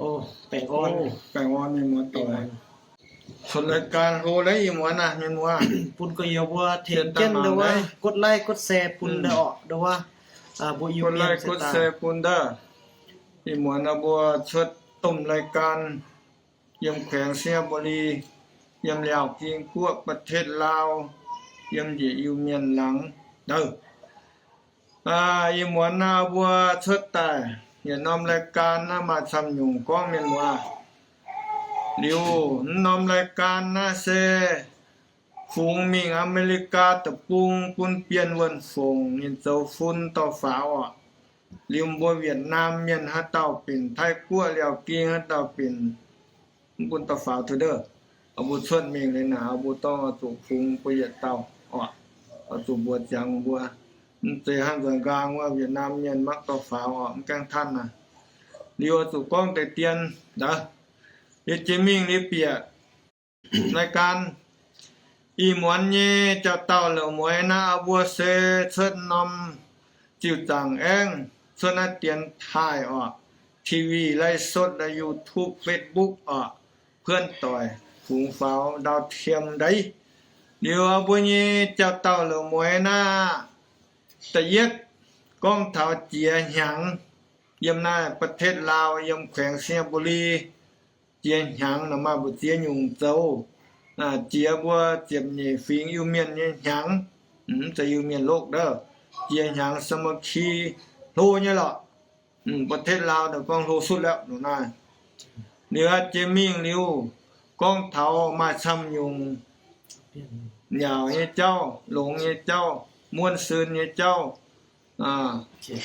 Baengh orn mienh muoz-doic, cuotv รายการ hlo naaiv ih muonz naaiv mienh muoz, bun gorx-youz mbuo tengx jienv ndau wuov กดไลค์ กดแชร์ bun ndau orqc, ndau wuov mbuo กดไลค์ กดแชร์ bun ndau. Ih muonz naaiv mbuo cuotv domh รายการ yiem แขวงไชยบุรี, yiem Liaauc Ging Guoqv, ประเทศลาว, yiem njiec Iu-Mienh laangz ndau. Ih muonz naaiv mbuo cuotv daaih yietc norm รายการ naaiv maaih camv nyungc gorngv mienh muoz. Liuz mv norm รายการ naaiv se fungx mingh Aa^me^li^gaa Deic-Bung bun Bienh Wuonh Fongc ninh zoux fun dorh faaux oc. Liuz mbuo Việt Nam mienh haaix dauh binc Taiv Guoqv, Liaauc Ging haaix dauh binc, mv bun dorh faaux tov ndov. Mbuo cuotv mingh liuz naaic mbuo dongh oix zuqc fungx mbuo yietc dauh oc, oix zuqc mbuox ziangx mbuo. Mv zeiz hnangv nzuonx nqaang wuov Việt Nam mienh maiv dorh faaux oc, mv gaengh tanv naaic. Liuz oix zuqc gorngv deix dien ndau. Liuz jiex mingh liuz bieqc รายการ ih muonz nyei jauv-dauh la'mueiz naaiv mbuo se cuotv norm ziuc zaangc aengv cuotv naaiv dienx taaih oc, TV ไลฟ์สด YouTube Facebook oc, เพื่อน doic fungx faaux ดาวเทียม deix. Liuz mbuo nyei jauv-dauh la'mueiz naaiv da'yietv gorngv taux jiex hnyangx yiem naaiv ประเทศลาว yiem แขวงไชยบุรี. Jiex hnyangx naaic maaih mbu'ziex nyungc zoux. Jiex mbuo ziepc nyeic fingx Iu-Mienh nyei hnyangx, mv zeiz Iu-Mienh โลก ndov. Jiex hnyangx สามัคคี hlo nyei lorqc. ประเทศลาว naaic gorngv hlo sutv แล้ว naaiv. Liuz jiex mingh liuz gorngv taux maaih camv nyungc nyaauc nyei jauv, longx nyei jauv, muonv sin nyei jauv,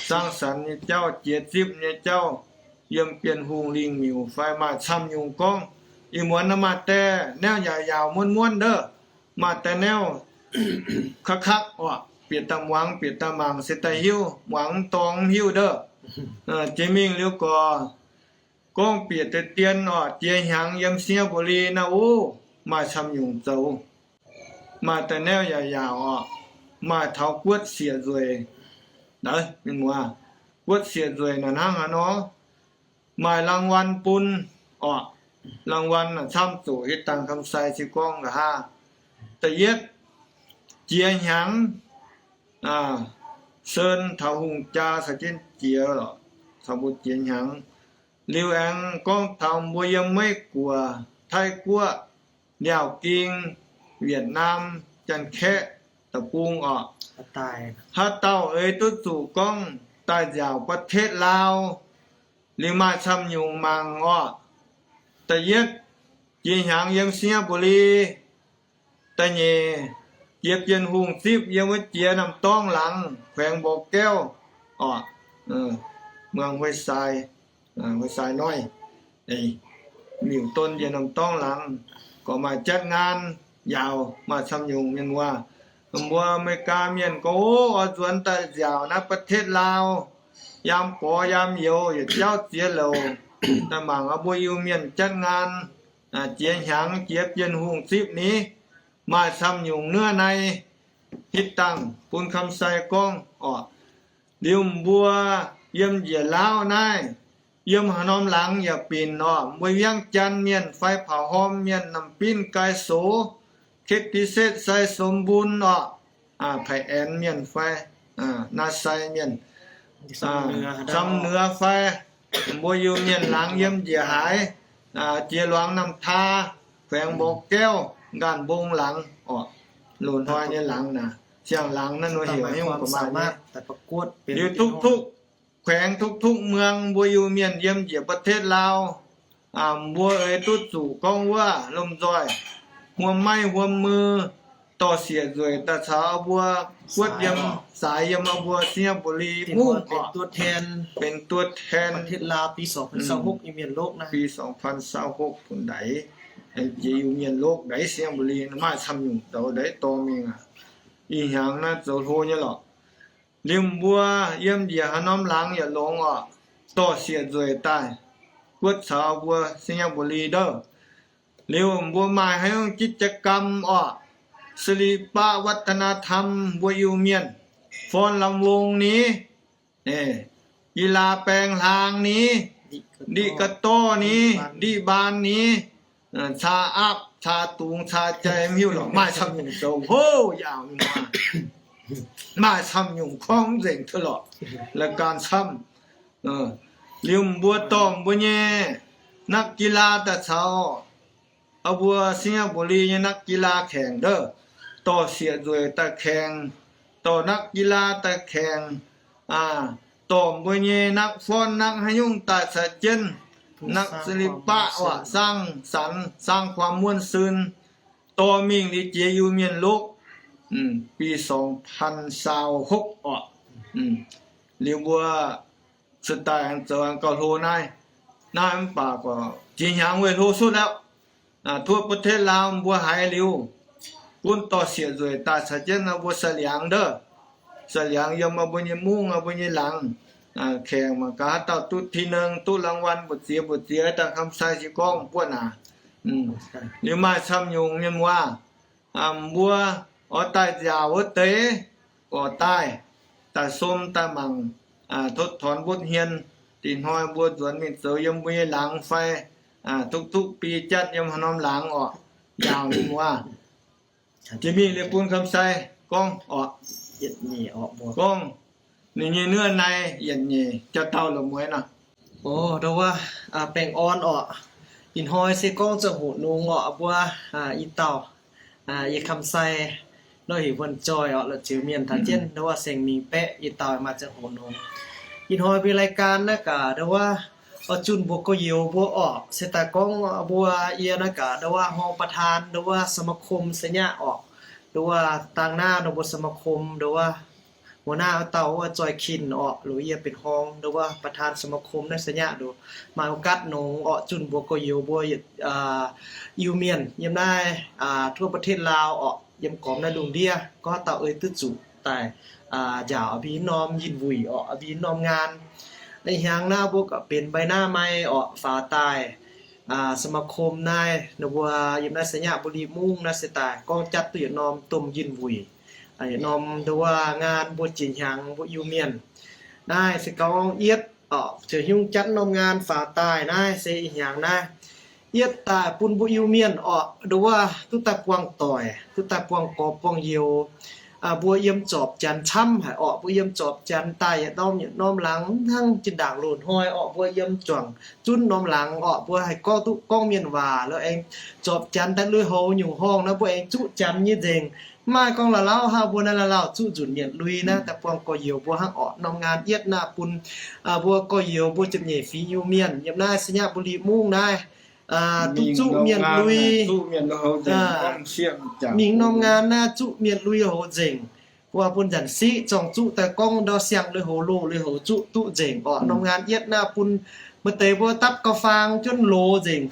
สร้างสรรค์ nyei jauv, jiex zipv nyei jauv, yiem Bienh Hungh lingh miuc fai maaih camv nyungc gorngv. Ih muonz naaiv maaih deix naaiv yaac yaauc muonv muonv ndov, maaih deix naaiv kakv-kakv oc, bieqc daaih muangx bieqc daaih mangc se daaih hiuv, muangx mv dorngx mv hiuv ndov. Jiex mingh liuz gorx gorngv bieqc deix dien oc, jiex hnyangx yiem ไชยบุรี naaiv oc, maaih camv nyungc zoux. Maaih da'naaiv yaac yaauc oc, maaih taux guotv siec nzueic. Guotv siec nzueic naaic hnangv haaix nor, maaih รางวัล bun oc. รางวัล camv zuqc hietv dangh คำไซ se gorngv nqa'haav. Da'yietv, jiex hnyangx, sen taux hungh jaa caux jienv jiex lorqc, caux mbuo jiex hnyangx. Liuz aengx gorngv taux mbuo yiem Meiv Guoqv, Taiv Guoqv, Liaauc Ging, Việt Nam, Janx-Kaeqv deic-bung oc, haaix dauh eix duqv zuqc gorngv daaih nziaauc ประเทศลาว liuz maaih camv nyungc mangc oc. Da'yietv, jiex hnyangx yiem ไชยบุรี. Da'nyeic, jiex Bienh Hungh zipv yiem wuov jiex Namh Dorngx laangz, แขวงบ่อแก้ว oc, เมืองห้วยทราย, Huai Sai Noi, miuc don jiex Namh Dorngx laangz, gorqv maaih จัดงาน yaauc, maaih camv nyungc mienh muoz. Mbuo Aa^me^li^gaa mienh gorngv, oix nzuonx daaih nziaauc naaiv ประเทศลาว, yam gorx yam youz yietc jauv ziex louc, daaih mangc mbuo Iu-Mienh จัดงาน, jiex hnyangx jiex Bienh Hungh zipv ni, maaih camv nyungc nuov naaiv. Hitv dangh bun คำไซ gorngv oc. Liuz mbuo yiem njiec Laauv naaiv, yiem haaix norm laangz yaac binc oc, mbuo เวียงจันทน์ mienh fai Paux Horm mienh, น้ำปิ้ง Gai Sox, Kek Di Setv, Sai Som Mbun oc, Paiv Aengx mienh fai Naa Sai mienh, Samx Nduov fai, mbuo Iu-Mienh laangz yiem njiec haaix, jiex Luangx Namh Taa, แขวงบ่อแก้ว, Nqaanh Mbong laangz oc, loz-hnoi nyei laangz naaic, siang-laangz naaiv nor heuc nyungc ga'maaih nyei. Liuz ทุกๆ แขวง ทุกๆ เมือง mbuo Iu-Mienh yiem njiec ประเทศลาว, mbuo eix duqv zuqc gorngv wuov lomh nzoih, huom maiv huom mui, dorh siec nzueic daaih caux mbuo guotv yiem, zaaix yiem mbuo ไชยบุรี mungv benx ตัวแทน benx ตัวแทน ปีสองพันสิบหก bun ndaix, jiex Iu-Mienh โลก ndaix ไชยบุรี maaih camv nyungc zoux ndaix dorh mingh aqv. Ih hnyangx naaiv zoux hlo nyei lorqc. Liuz mbuo yiem njiec haaix norm laangz yaac longx oc, dorh siec nzueic daaih guotv caux mbuo ไชยบุรี ndouv. Liuz mbuo maaih haaix nyungc กิจกรรม oc, ศิลปวัฒนธรรม mbuo Iu-Mienh, forn lamh wong ni, กีฬา baeng hlaang ni, ndiqc ga'dorh ni, ndiqc mbaan ni, caa aapv, caa dungz, caa jai, mv hiuv lorqc, maaih camv nyungc zoux hlo, yaauc nyungc aqv. Maaih camv nyungc gorngv nzengc duqv lorqc, la'gaan camv. Liuz mbuo dorh mbuo nyei นักกีฬา daaih caux mbuo Singapore nyei นักกีฬา kaengx ndov, dorh sieqv nzueic daaih kaengx, dorh นักกีฬา daaih kaengx, dorh mbuo nyei นักฟ้อน นัก haaix nyungc daaih caux jienv, นักศิลปะ waac สร้างสรรค์ สร้างความม่วนซื่น, dorh mingh liuz jiex Iu-Mienh lokv, ปี สองพันยี่สิบหก orqc. Liuz mbuo cuotv daaih aengx zoux aengx gauh hlo naaiv. Naaiv mv baac gorqv jiex hnyangx weih hlo sutv aqv. Tuov ประเทศลาว mbuo haiz liuz, gunv dorh sieqv nzueic daaih caux jienv mbuo sai liangx ndov, sai liangx yiem mbuo nyei mungv, mbuo nyei laangz, kaengx mangc gaax haaix dauh duqv ที่หนึ่ง, duqv รางวัล mbu'ziex mbu'ziex, daaih คำไซ se gorngv buonv aqv. Liuz maaih camv nyungc mienh muoz, mbuo oix daaih nziaauc wuov deix, gorqv daaih, daaih som daaih mangc, totv torngx mbotv hmien. Dinh hnoi mbuo nzuonx mingh zoux yiem mbuo nyei laangz fai, duqv duqv bi jatv yiem haaix norm laangz orqc, nziaauc ninh muoz. Jiex mingh liuz bun คำไซ gorngv orqc, gorngv ninh nyei เนื้อใน yietc nyeic jauv-dauh la'mueiz nor. O, ndau wuov, baengh orn orqc. Ih hnoi se gorngv ziangh hoc nungx orqc, mbuo i dauh, yie คำไซ nor heuc wuonh joih orqc, la'zioux mienh taux jienv ndau wuov saeng-mingh baeqv, i dauh maaih ziangh hoc nungx. Ih hnoi mbuo รายการ naaiv gaax ndau wuov, oix zunh mbuox gorx-youz mbuo orqc, se daaih gorngv mbuo yie naaiv gaax ndau wuov รองประธาน ndau wuov สมาคม se nyaqv orqc. Ndau wuov dangh naaiv ndau mbuo สมาคม ndau wuov หัวหน้า wuov dauh wuov Zoih Kin orqc, loz yie benx รอง ndau wuov ประธาน สมาคม naaiv se nyaqv. Ndau maaih โอกาส nongx orqc, zunh mbuox gorx-youz mbuo Iu-Mienh yiem naaiv ทั่วประเทศลาว orqc, yiem gormx naaiv lungh ndiev gorngv dauh ei duqv zuqc daaih njaaux mbuo nyei norm yinh wuic orqc, mbuo nyei norm ngaan. Naaiv hnyangx naaiv mbuo gauh benx ใบหน้าใหม่ orqc, faaux daaih สมาคม naaiv, ninh mbuo yiem naaiv สัญบุรี mungv naaiv se daaih gorngv jatv duqv yietc norm domh yinh wuic, yietc norm ndau wuov ngaan mbuo jiex hnyangx mbuo Iu-Mienh. Naaiv se gorngv yietv orqc, ziouc hiuv jatv norm ngaan faaux daaih naaiv se ih hnyangx naaiv. Yietv daaih bun mbuo Iu-Mienh orqc, ndau wuov duqv daaih buangh doic, duqv daaih buangh gorx buangh youz. Mbuo yiem zorpc janx camv haic orqc, mbuo yiem zorpc janx daaih yietc norm yietc norm laangz, mv hnangv zinh ndaangc loz-hnoi orqc, mbuo yiem juangc zunv norm laangz orqc, mbuo haih gorngv duqv gorngv mienh waac lo aengx zorpc janx daaih lui-houx nyungc horngh naaiv mbuo aengx zuqv janx nyei nzengc. Mv maaih gorngv la'lauh hnangv mbuo naaiv la'lauh zuqv nzunc mietc lui naaiv, daaih buangh gorx-youz mbuo hnangv orqc. Norm ngaan yietv naaiv bun mbuo gorx-youz mbuo ziepc nyeic fingx Iu-Mienh yiem naaiv สัญบุรี mungv naaiv duqv zuqv mienh lui. Mingh norm ngaan naaiv zuqv mienh lui houx nzengc. Mbuo bun nzanc siqv zorng zuqv daaih gorngv ndau siang lui-houx loz lui-houx zuqv duqv nzengc orqc. Norm ngaan yietv naaiv bun maaih deix mbuo dapv gauh faang juonv loz nzengc,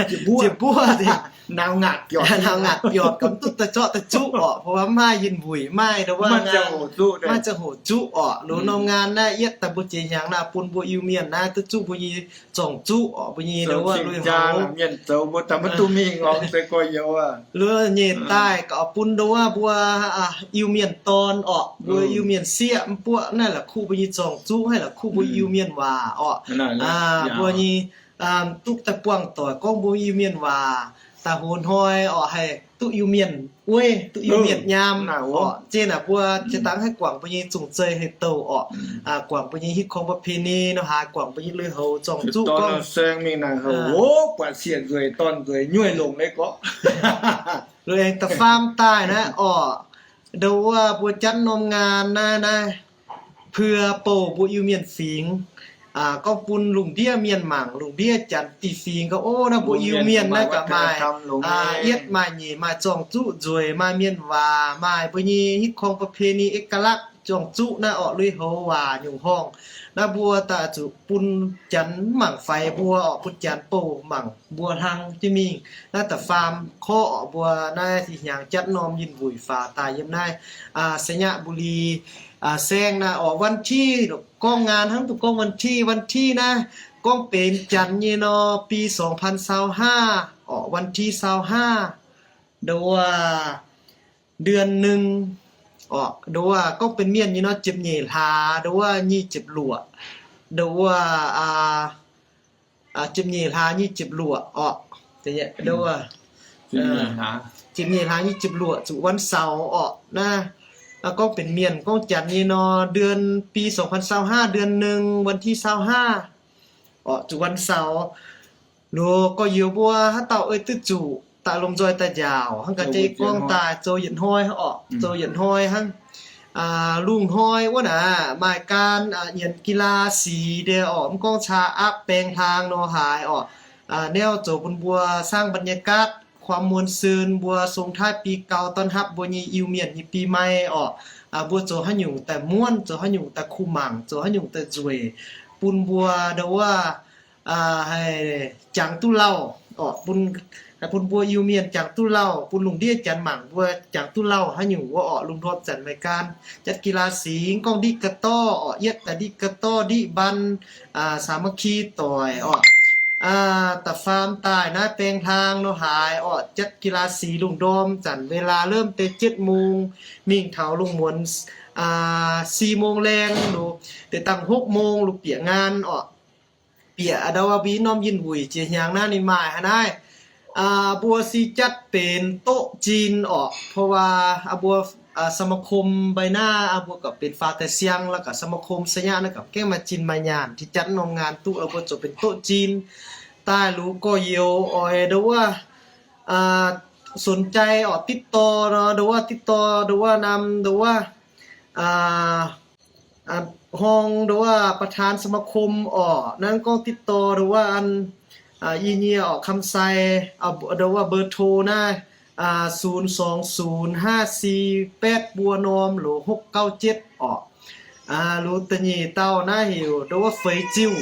ziepc mbuov nzengc, nauz ngaatc biortc gauh mv duqv daaih zorqv daaih zuqv orqc, mv maaih yinh wuic, maaih ndau wuov, maaih ziangh hoc zuqv orqc. Loz norm ngaan naaiv yietv daaih mbuo jiex hnyangx naaiv bun mbuo Iu-Mienh naaiv duqv zuqv mbuo nyei zorng zuqv orqc, mbuo nyei ndau wuov lui-houx. Mienh zoux mbuo daaih maiv duqv mingh orqc, gorx-youz aqv. Loz nyeic daaih gauh bun ndau wuov mbuo Iu-Mienh dorn orqc, mbuo Iu-Mienh sieqv mv buoqv naaiv la'kuqv mbuo nyei zorng zuqv, haih la'kuqv mbuo Iu-Mienh waac orqc. Mbuo nyei duqv daaih buangh doic gorngv mbuo Iu-Mienh waac daaih hoz hnoi orqc, haih duqv Iu-Mienh weiv, duqv Iu-Mienh nyaam orqc. Zinh naaic mbuo jiex dangh haih guangc mbuo nyei zong-zei haaix douh orqc, guangc mbuo nyei ฮิตคองประเพณี nor haaix, guangc mbuo nyei lui-houx zorng zuqv gorngv saeng mingh naaic, buatc sieqv nzueic dorn nzueic nyuoih longc leiz gorqv. Loz-aengx da'faam daaih naaiv orqc, ndau wuov mbuo janv norm ngaan naaiv, naaiv เพื่อ bouh mbuo Iu-Mienh fingx, gorngv bun lungh ndiev mienh mangc, lungh ndiev janx dieh fingx gorngv, ov, naaiv mbuo Iu-Mienh naaiv gaax maaih yietv maaih nyeic, maaih zorng zuqv nzueic, maaih mienh waac, maaih mbuo nyei ฮิตคองประเพณี เอกลักษณ์ zorng zuqv naaiv orqc, lui-houx waac nyungc horngh. Naaiv mbuo daaih zuqc bun janx mangc faix mbuo orqc, bun janx bouh mangc mbuo hlang jienv mingh. Naaiv da'faam korqv orqc, mbuo naaiv ih hnyangx jatv norm yinh wuic faaux daaih yiem naaiv ไชยบุรี saeng naaiv orqc. วันที่ gorngv ngaan hnangv duqv gorngv วันที่ วันที่ naaiv gorngv benx janx nyei nor, ปี สองพันยี่สิบห้า orqc, วันที่ ยี่สิบห้า ndau wuov เดือนหนึ่ง orqc, ndau wuov gorngv benx mienh nyei nor ziepc nyeic hlaax, ndau wuov nyic ziepc luoqc, ndau wuov ziepc nyeic hlaax nyic ziepc luoqc orqc. Ziepc nyeic hlaax nyic ziepc luoqc zuqc วันเสาร์ orqc. Naaiv gorngv benx mienh gorngv janx nyei nor, เดือน ปี สองพันซาวห้า เดือนหนึ่ง วันที่ซาวห้า orqc, zuqc วันเสาร์. Loz gorx-youz mbuo haaix dauh ei duqv zuqc daaih lomh nzoih daaih njaaux hnangv, ga'jei gorngv daaih zoux yietc hnoi orqc, zoux yietc hnoi hnangv. Lungh hnoi wuov naaic maaih gan nyienx กีฬาสี ndie orqc, mv gorngv caa aapv baeng hlang nor haaix orqc. Naaiv zoux bun mbuo สร้างบรรยากาศ ความม่วนซื่น mbuo ส่งท้ายปีเก่า ต้อนรับ mbuo nyei Iu-Mienh nyei ปีใหม่ orqc. Mbuo zoux haaix nyungc daaih muonv, zoux haaix nyungc daaih kuh mangc, zoux haaix nyungc daaih nzueic, bun mbuo ndau wuov haih jangx duqv lauh orqc, bun mbuo Iu-Mienh jangx duqv lauh, bun lungh ndiev janx mangc mbuo jangx duqv lauh haaix nyungc wuov orqc. Lungh ndorm zanc maaih gan jatv กีฬาสี gorngv ndiqv ga'dorv orqc, yietv daaih ndiqv ga'dorv, ndiqv mbaan, สามัคคี doic orqc. Da'faam daaih naaiv baeng hlang nor haaix orqc, jatv กีฬาสี lungh ndorm zanc เวลา เริ่ม deix เจ็ดโมง mingh taux lungh muonz สี่โมง laengz loz deix dangh หกโมง loz bieqc ngaan orqc. Bieqc ndau wuov mbuo norm yinh wuic jiex hnyangx naaiv ninh maaih haaix naaiv. Mbuo si jatv benx doqv jin orqc, เพราะว่า mbuo สมาคม mbai naaiv mbuo gauh benx faaux daaih siang la'gauh สมาคม se nyaqv naaiv gauh gaengh maaih jin maaih nyaanh, ti jatv norm ngaan duqv, mbuo zoux benx doqv jin. Daaih luz gorx-youz oix ndau wuov สนใจ orqc, ติดต่อ nor ndau wuov ติดต่อ ndau wuov naaiv ndau wuov horng ndau wuov ประธานสมาคม orqc. Naaiv gorngv ติดต่อ ndau wuov an, yie nyei orqc, คำไซ ndau wuov เบอร์โทร naaiv ศูนย์สองศูนย์ห้าสี่แปด buo norm loz หกเก้าเจ็ด orqc. Loz da'nyeic dauh naaiv heuc ndau wuov Feix Ziuh.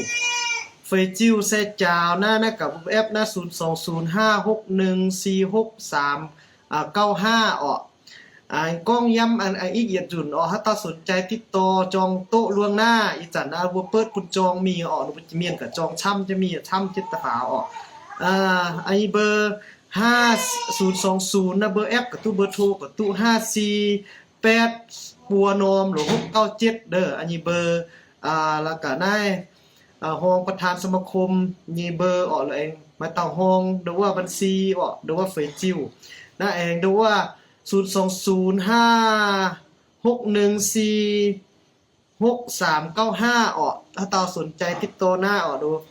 Feix Ziuh se jaaux naaiv, naaiv gauh mbuo app naaiv ศูนย์สองศูนย์ห้าหกหนึ่งสี่หกสามเก้าห้า orqc. Gorngv yiem an ix yietc nzunc orqc, haaix dauh สนใจ ติดต่อ jorng doqv ล่วงหน้า. Ih zanc mbuo เปิด bun jorng mingh orqc, mbuo mienh gauh jorng camv jienv mingh, camv jienv da'faaux orqc. Ih เบอร์ ห้าศูนย์สองศูนย์ naaiv เบอร์ app gauh duqv, เบอร์โทร gauh duqv, ห้าสี่แปด buo norm loz หกเก้าเจ็ด ndau, ih เบอร์ la'gauh naaiv รองประธานสมาคม nyei เบอร์ orqc, la'aengx maaih dauh horng ndau wuov บัญชี orqc, ndau wuov Feix Ziuh. Naaiv aengx ndau wuov ศูนย์สองศูนย์ห้าหกหนึ่งสี่หกสามเก้าห้า orqc. Haaix dauh สนใจ ติดต่อ naaiv orqc,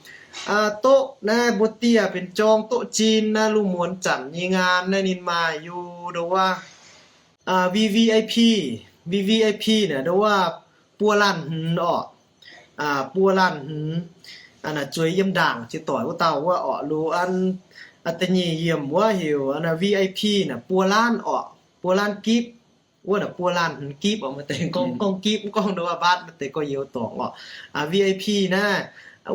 doqv naaiv mbuo dieh benx jorng doqv jin naaiv, lungh muonz zanc nyei ngaan naaiv ninh maaih yie ndau wuov VVIP. VVIP naaic ndau wuov buo laanh hmz orqc. Buo laanh hmz, zueiz yiem ndaangc jiex doic wuov dauh wuov orqc. Luz an da'nyeic yiemc wuov heuc naaiv VIP naaic buo laanh orqc, buo laanh gipv. Wuov naaic buo laanh hmz gipv orqc, maaih deix gorngv gipv mv gorngv ndau wuov mbaatv, maaih deix gorx-youz dorngc orqc. VIP naaiv,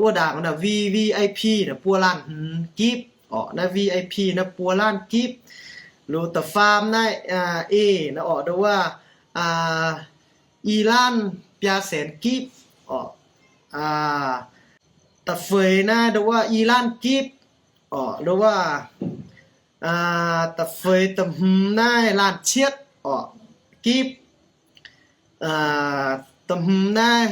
wuov ndaangc naaic VVIP naaic buo laanh hmz gipv orqc. Naaiv VIP naaiv buo laanh gipv. Luz da'faam naaiv eix naaiv orqc, ndau wuov i laanh biaa saenx gipv orqc. Da'feix naaiv ndau wuov i laanh gipv orqc, ndau wuov da'feix da'hmz naaiv laanh cietv orqc, gipv. Da'hmz naaiv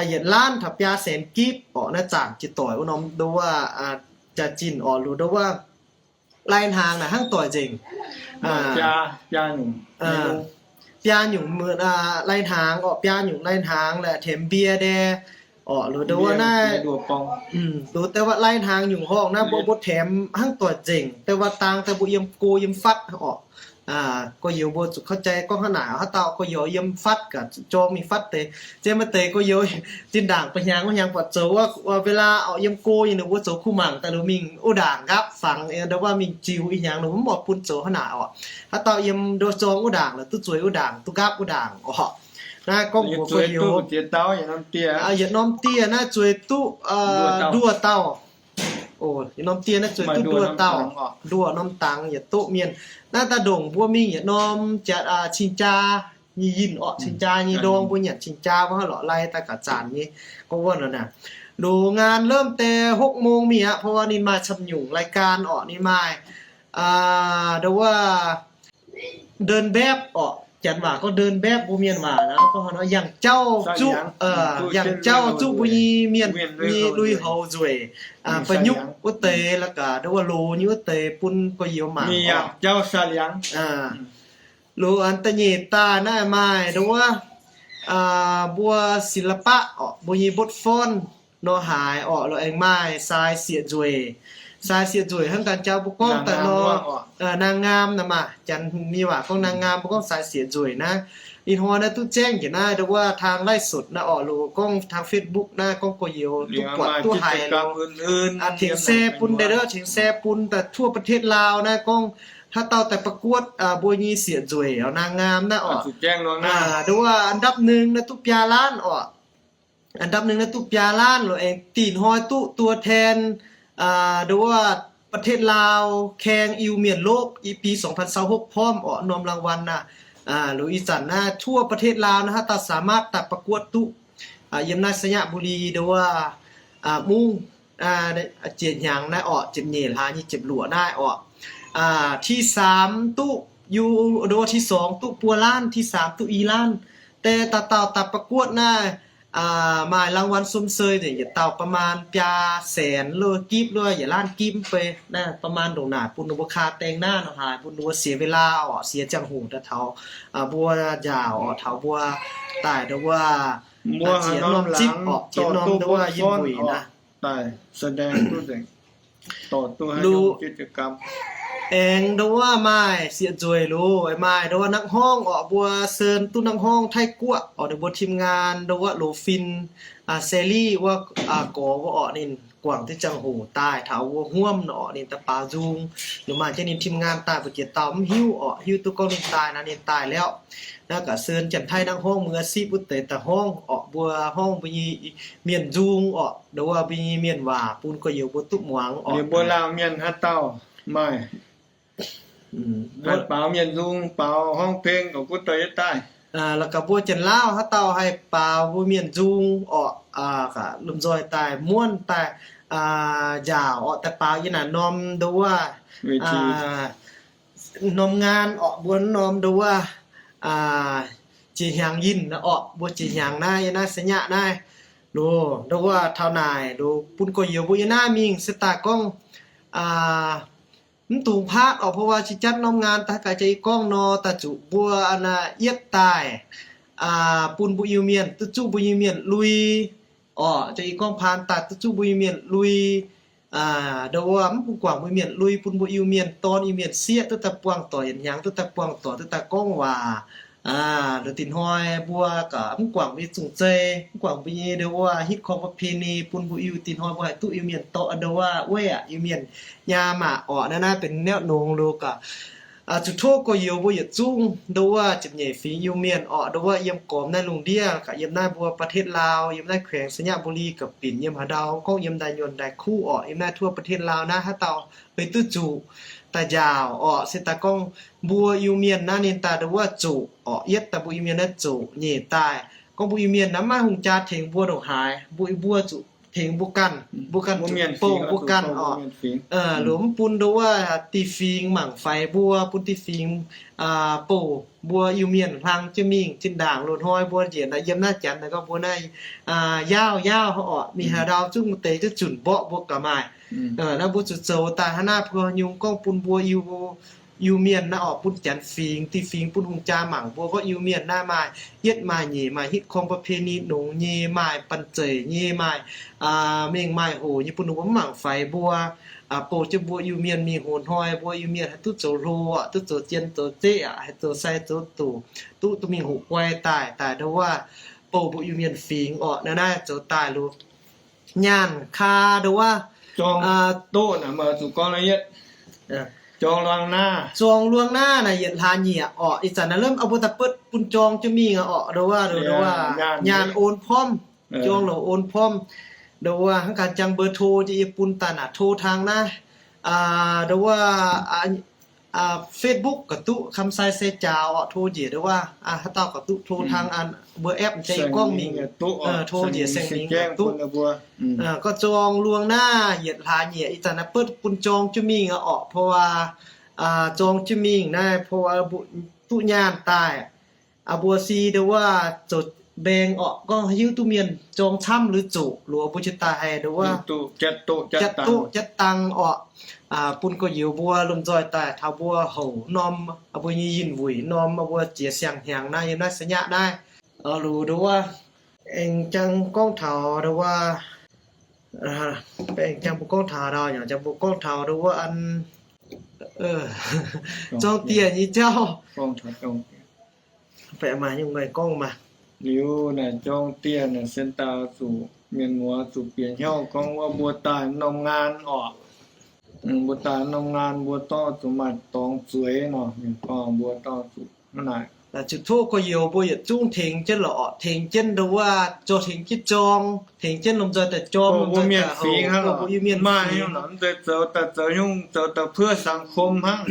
yietc laanh taux biaa saenx gipv orqc. Naaiv zaangc jiex doic wuov norm ndau wuov jaax-zinh orqc, luz ndau wuov lai-hnaangx naaic hnangv doic nzengc. Biaa nyungc lai-hnaangx orqc, biaa nyungc lai-hnaangx la'tengx mbie ndie orqc. Luz ndau wuov naaiv, luz deix wuov lai-hnaangx nyungc horngh naaiv mbuo mbuo แถม hnangv doic nzengc. Deix wuov dang daaih mbuo yiem go yiem fatv orqc. Gorx-youz mbuo zuqc เข้าใจ gorngv hnangv naaic. Haaix dauh gorx-youz yiem fatv gaax zuqc jorng mingh fatv deix. Zien maaih deix gorx-youz zinh ndaangc ba'hnyangx wuov hnyangx buatc zoux wuov เวลา orqc, yiem go nyei ninh mbuo zoux kuh mangc daaih luz mingh wuov ndaangc nqaapv fangx, ndau wuov mingh ziux ih hnyangx ninh mbuo mv oix bun zoux hnangv naaic orqc. Haaix dauh yiem ndau jorng wuov ndaangc la'duqv zueiz wuov ndaangc, duqv nqaapv wuov ndaangc orqc. Naaiv gorngv mbuox gorx-youz, yietc norm dieh naaiv zueiz duqv nduoh dauh. Yietc norm dieh naaiv zueiz duqv nduoh dauh, nduoh norm dangx yietc doqv mienh. Naaiv daaih ndongc mbuo mingh yietc norm jatv cing-jaa nyei yinh orqc, cing-jaa nyei ndorm mbuo nyanc cing-jaa wuov lorqc, lai daaih gaax zanc nyei gorngv wuov nor naaic. Loz ngaan เริ่ม deix หกโมง mingh aqv, เพราะว่า ninh maaih camv nyungc รายการ orqc, ninh maaih ndau wuov เดินแบบ orqc. Janx waac gorngv đơn bếp, mbuo mienh waac naaiv gorngv yangh jauv zuqv, yangh jauv zuqv mbuo nyei mienh nyei lui-houx nzueic, ba'nyuqv wuov deix, la'gaax nduov loz nyei wuov deix bun gorx-youz mangc. Loz an da'nyeic daaih naaiv maaih nduov mbuo ศิลปะ orqc, mbuo nyei mbotv forn nor haaix orqc, loz aengx maaih sai sieqv nzueic. Sai sieqv nzueic hnangv ganh jauv mbuo gorngv daaih nor, นางงาม naaiv maah, Janx mienh waac gorngv นางงาม, mbuo gorngv sai sieqv nzueic naaiv. Ih hnoi naaiv duqv zaengv njiec naaiv nduov ทางไลฟ์สด naaiv orqc, loz gorngv ทาง Facebook naaiv gorngv gorx-youz duqv buatc duqv haiz loz. Tengx share bun deix, tengx share bun daaih ทั่วประเทศลาว naaiv gorngv haaix dauh daaih ประกวด mbuo nyei sieqv nzueic orqc, นางงาม naaiv orqc. Nduov อันดับหนึ่ง naaiv duqv biaa laanv orqc. อันดับหนึ่ง naaiv duqv biaa laanv, loz aengx dinh hnoi duqv ตัวแทน nduov ประเทศลาว แข่ง Iu-Mienh โลก i ปี สองพันซาวหก พร้อม orqc, norm รางวัล naaiv. Loz ih zanc naaiv ทั่วประเทศลาว naaiv haaix dauh สามารถ daaih ประกวด duqv yiem naaiv ชัยบุรี nduov mungv ziepc hnyangx naaiv orqc, ziepc nyeic hlaax nyei ziepc luoqc naaiv orqc. ที่สาม duqv อยู่ nduov ที่สอง duqv buo laanv, ที่สาม duqv i laanv. Deix dauh dauh daaih ประกวด naaiv maaih รางวัลชมเชย nzengc yietc dauh ประมาณ biaa saenx lo gipv lo yietc laanv gipv fai naaiv, ประมาณ ndongc naaic bun ninh mbuo ค่าแต่งหน้า nor haaix, bun ninh mbuo เสียเวลา orqc, siex ziangh hoc daaih taux mbuo nziaauc orqc, taux mbuo daaih nduov mbuo ziex norm zipv orqc, ziex norm nduov yinh wuic naaiv. Aengx nduov maaih sieqv nzueic loz, maaih nduov นักร้อง orqc, mbuo เชิญ duqv นักร้อง Taiv Guoqv orqc, ninh mbuo ทีมงาน nduov Loz Fin, Sally wuov, gorx wuov orqc, ninh guangc duqv ziangh hoc daaih taux wuov hmuomv nor orqc, ninh daaih baaux nzung. Ninh maaih jienv ninh ทีมงาน daaih mbu'ziex dauh mv hiuv orqc, hiuv duqv gorngv ninh daaih naaiv, ninh daaih liaauv. Naaiv gaax เชิญ Janx-Taiv นักร้อง มืออาชีพ wuov deix daaih ร้อง orqc, mbuo ร้อง mbuo nyei mienh nzung orqc, nduov mbuo nyei mienh waac bun gorx-youz mbuo duqv muangx orqc. Mbuo laauh mienh haaix dauh maaih baaux mienh nzung, baaux ร้องเพลง ga'guotv doic yietv daaih. La'gaax mbuo Janx-Laauv haaix dauh haih baaux mbuo mienh nzung orqc, lomh nzoih daaih muonv daaih nziaauc orqc, daaih baaux yiem naaic norm nduov wuov norm งาน orqc, mbuo norm nduov wuov jiex hnyangx yinh orqc, mbuo jiex hnyangx naaiv yiem naaiv สัญญา naaiv. Loz nduov wuov taux naaic loz bun gorx-youz mbuo yiem naaiv mingh se daaih gorngv mv dungx paatv orqc, เพราะว่า jiex jatv norm งาน daaih gaax jiex i gorngv nor daaih zuqc mbuo yietv daaih bun mbuo Iu-Mienh duqv zuqv mbuo Iu-Mienh lui orqc, jiex i gorngv paan daaih duqv zuqv mbuo Iu-Mienh lui. Nduov wuov mv bun guangc mbuo Iu-Mienh lui, bun mbuo Iu-Mienh dorn Iu-Mienh sieqv duqv daaih buangh doic, yietc hnyangx duqv daaih buangh doic, duqv daaih gorngv waac. Nduov dinh hnoi mbuo gaax mv guangc mbuo nyei zong-zei, mv guangc mbuo nyei nduov wuov hitv korng ประเพณี bun mbuo Iu, dinh hnoi mbuo haih duqv Iu-Mienh dorh nduov wuov weiv aqv, Iu-Mienh nyaam aqv orqc. Naaiv naaiv benx naaiv nongx loz gaax zuqc tov gorx-youz mbuo yietc zungv nduov wuov ziepc nyeic fingx Iu-Mienh orqc, nduov wuov yiem gormx naaiv lungh ndiev gaax, yiem naaiv mbuo ประเทศลาว, yiem naaiv แขวง ไชยบุรี ga'binc, yiem haaix ndau gorngv yiem ndaaih nyuonh ndaaih kuv orqc, yiem naaiv ทั่วประเทศลาว naaiv haaix dauh meih duqv zuqc daaih nziaauc orqc, se daaih gorngv mbuo Iu-Mienh naaiv ninh daaih nduov wuov zoqc orqc, yietv daaih mbuo Iu-Mienh naaiv zoqc, nyeic daaih gorngv mbuo Iu-Mienh naaiv maiv hungh jaa tengx mbuo ndongc haaix, mbuo, mbuo zuqc tengx mbuo ganh, mbuo ganh zuqc bouh mbuo ganh orqc. Loz mv bun nduov wuov dieh fingx mangc faix mbuo, bun dieh fingx bouh mbuo Iu-Mienh hlang jienv mingh zinh ndaangc loz-hnoi mbuo njiec naaiv yiem naaiv Janx naaiv gorngv mbuo naaiv yaauv yaauv orqc, mingh haaix ndau zungv deix duqv zunc mborqv mbuo gaax maaih. Naaiv mbuo zuqc zoux daaih hnangv naaiv puo nyungc gorngv bun mbuo Iu, Iu-Mienh naaiv orqc, bun Janx fingx, dieh fingx bun hungh jaa mangc mbuo gorngv Iu-Mienh naaiv maaih yietv maaih nyeic, maaih hitv korng ประเพณี nongx nyei, maaih banh zeic nyei, maaih mengh maaih hoc nyei, bun ninh mbuo mv mangc faix mbuo. Bouh jienv mbuo Iu-Mienh mingh hoz hnoi, mbuo Iu-Mienh haih duqv zoux hlo aqv, duqv zoux zien zoux zeqv aqv, haih zoux sai zoux doqc, duqv, duqv mingh hoqc guai daaih, daaih nduov wuov bouh mbuo Iu-Mienh fingx orqc. Naaiv naaiv zoux daaih loz nyaanh kaa nduov wuov, zuqc gorngv naaiv yietv, zorng luang naaiv, zorng luang naaiv naaic yietc hlaax nyieqc orqc. Ih zanc naaiv lemv mbuo daaih betv bun jorng jienv mingh orqc, nduov wuov, nduov wuov nyaanh on พร้อม, jorng loz on พร้อม. Nduov wuov hnangv ganh jangx เบอร์โทร jiex yie bun daaih naaic, โทร tang naaiv, nduov wuov Facebook ga'duqv, คำไซ แซ่จ๋า orqc, โทร njiec nduov wuov, haaix dauh ga'duqv โทร tang an, mbuo app jiex yie gorngv mingh, โทร njiec saeng mingh ga'duqv. Gorngv zorng luang naaiv yietc hlaax nyieqc, ih zanc naaiv betv bun jorng jienv mingh orqc, เพราะว่า zorng jienv mingh naaiv เพราะว่า duqv nyaanh daaih Aa, mbuo si ndo wuov zoux mbaeng orqc, gorngv hiuv duqv mienh jorng camv liuz zoqc, loz mbuo jiex daaih haih ndo wuov jatv doqc jatv dangh orqc, bun gorx-youz mbuo lomh nzoih daaih taux mbuo houc norm mbuo nyei yinh wuic, norm mbuo jiex siang-hnyangx naaiv yiem naaiv sa'nyaqv naaiv. Loz ndo wuov aengx jangx gorngv taux ndo wuov, aengx jangx mbuo gorngv taux, jangx mbuo gorngv taux ndo wuov an zorng dieh nyei jauv. Liuz naaic zorng dieh naaic se daaih zuqc mienh muoz zuqc bieqc hnyouv gorngv wuov mbuo daaih norm nqaan orqc, mbuo daaih norm nqaan mbuo dorh zuqc maaih dorngx zueiz nor, mienh gorngv mbuo dorh zuqc hnangv naaic. Zuqc tov gorx-youz mbuo yietc zungv tengx jienv lorqc, tengx jienv ndo wuov zorqv tengx jienv jorng, tengx jienv lomh nzoih daaih jorm, mbuo mienh fingx hnangv, mbuo Iu-Mienh fingx mv zeiz zoux daaih zoux nyungc, zoux daaih เพื่อสังคม hnangv.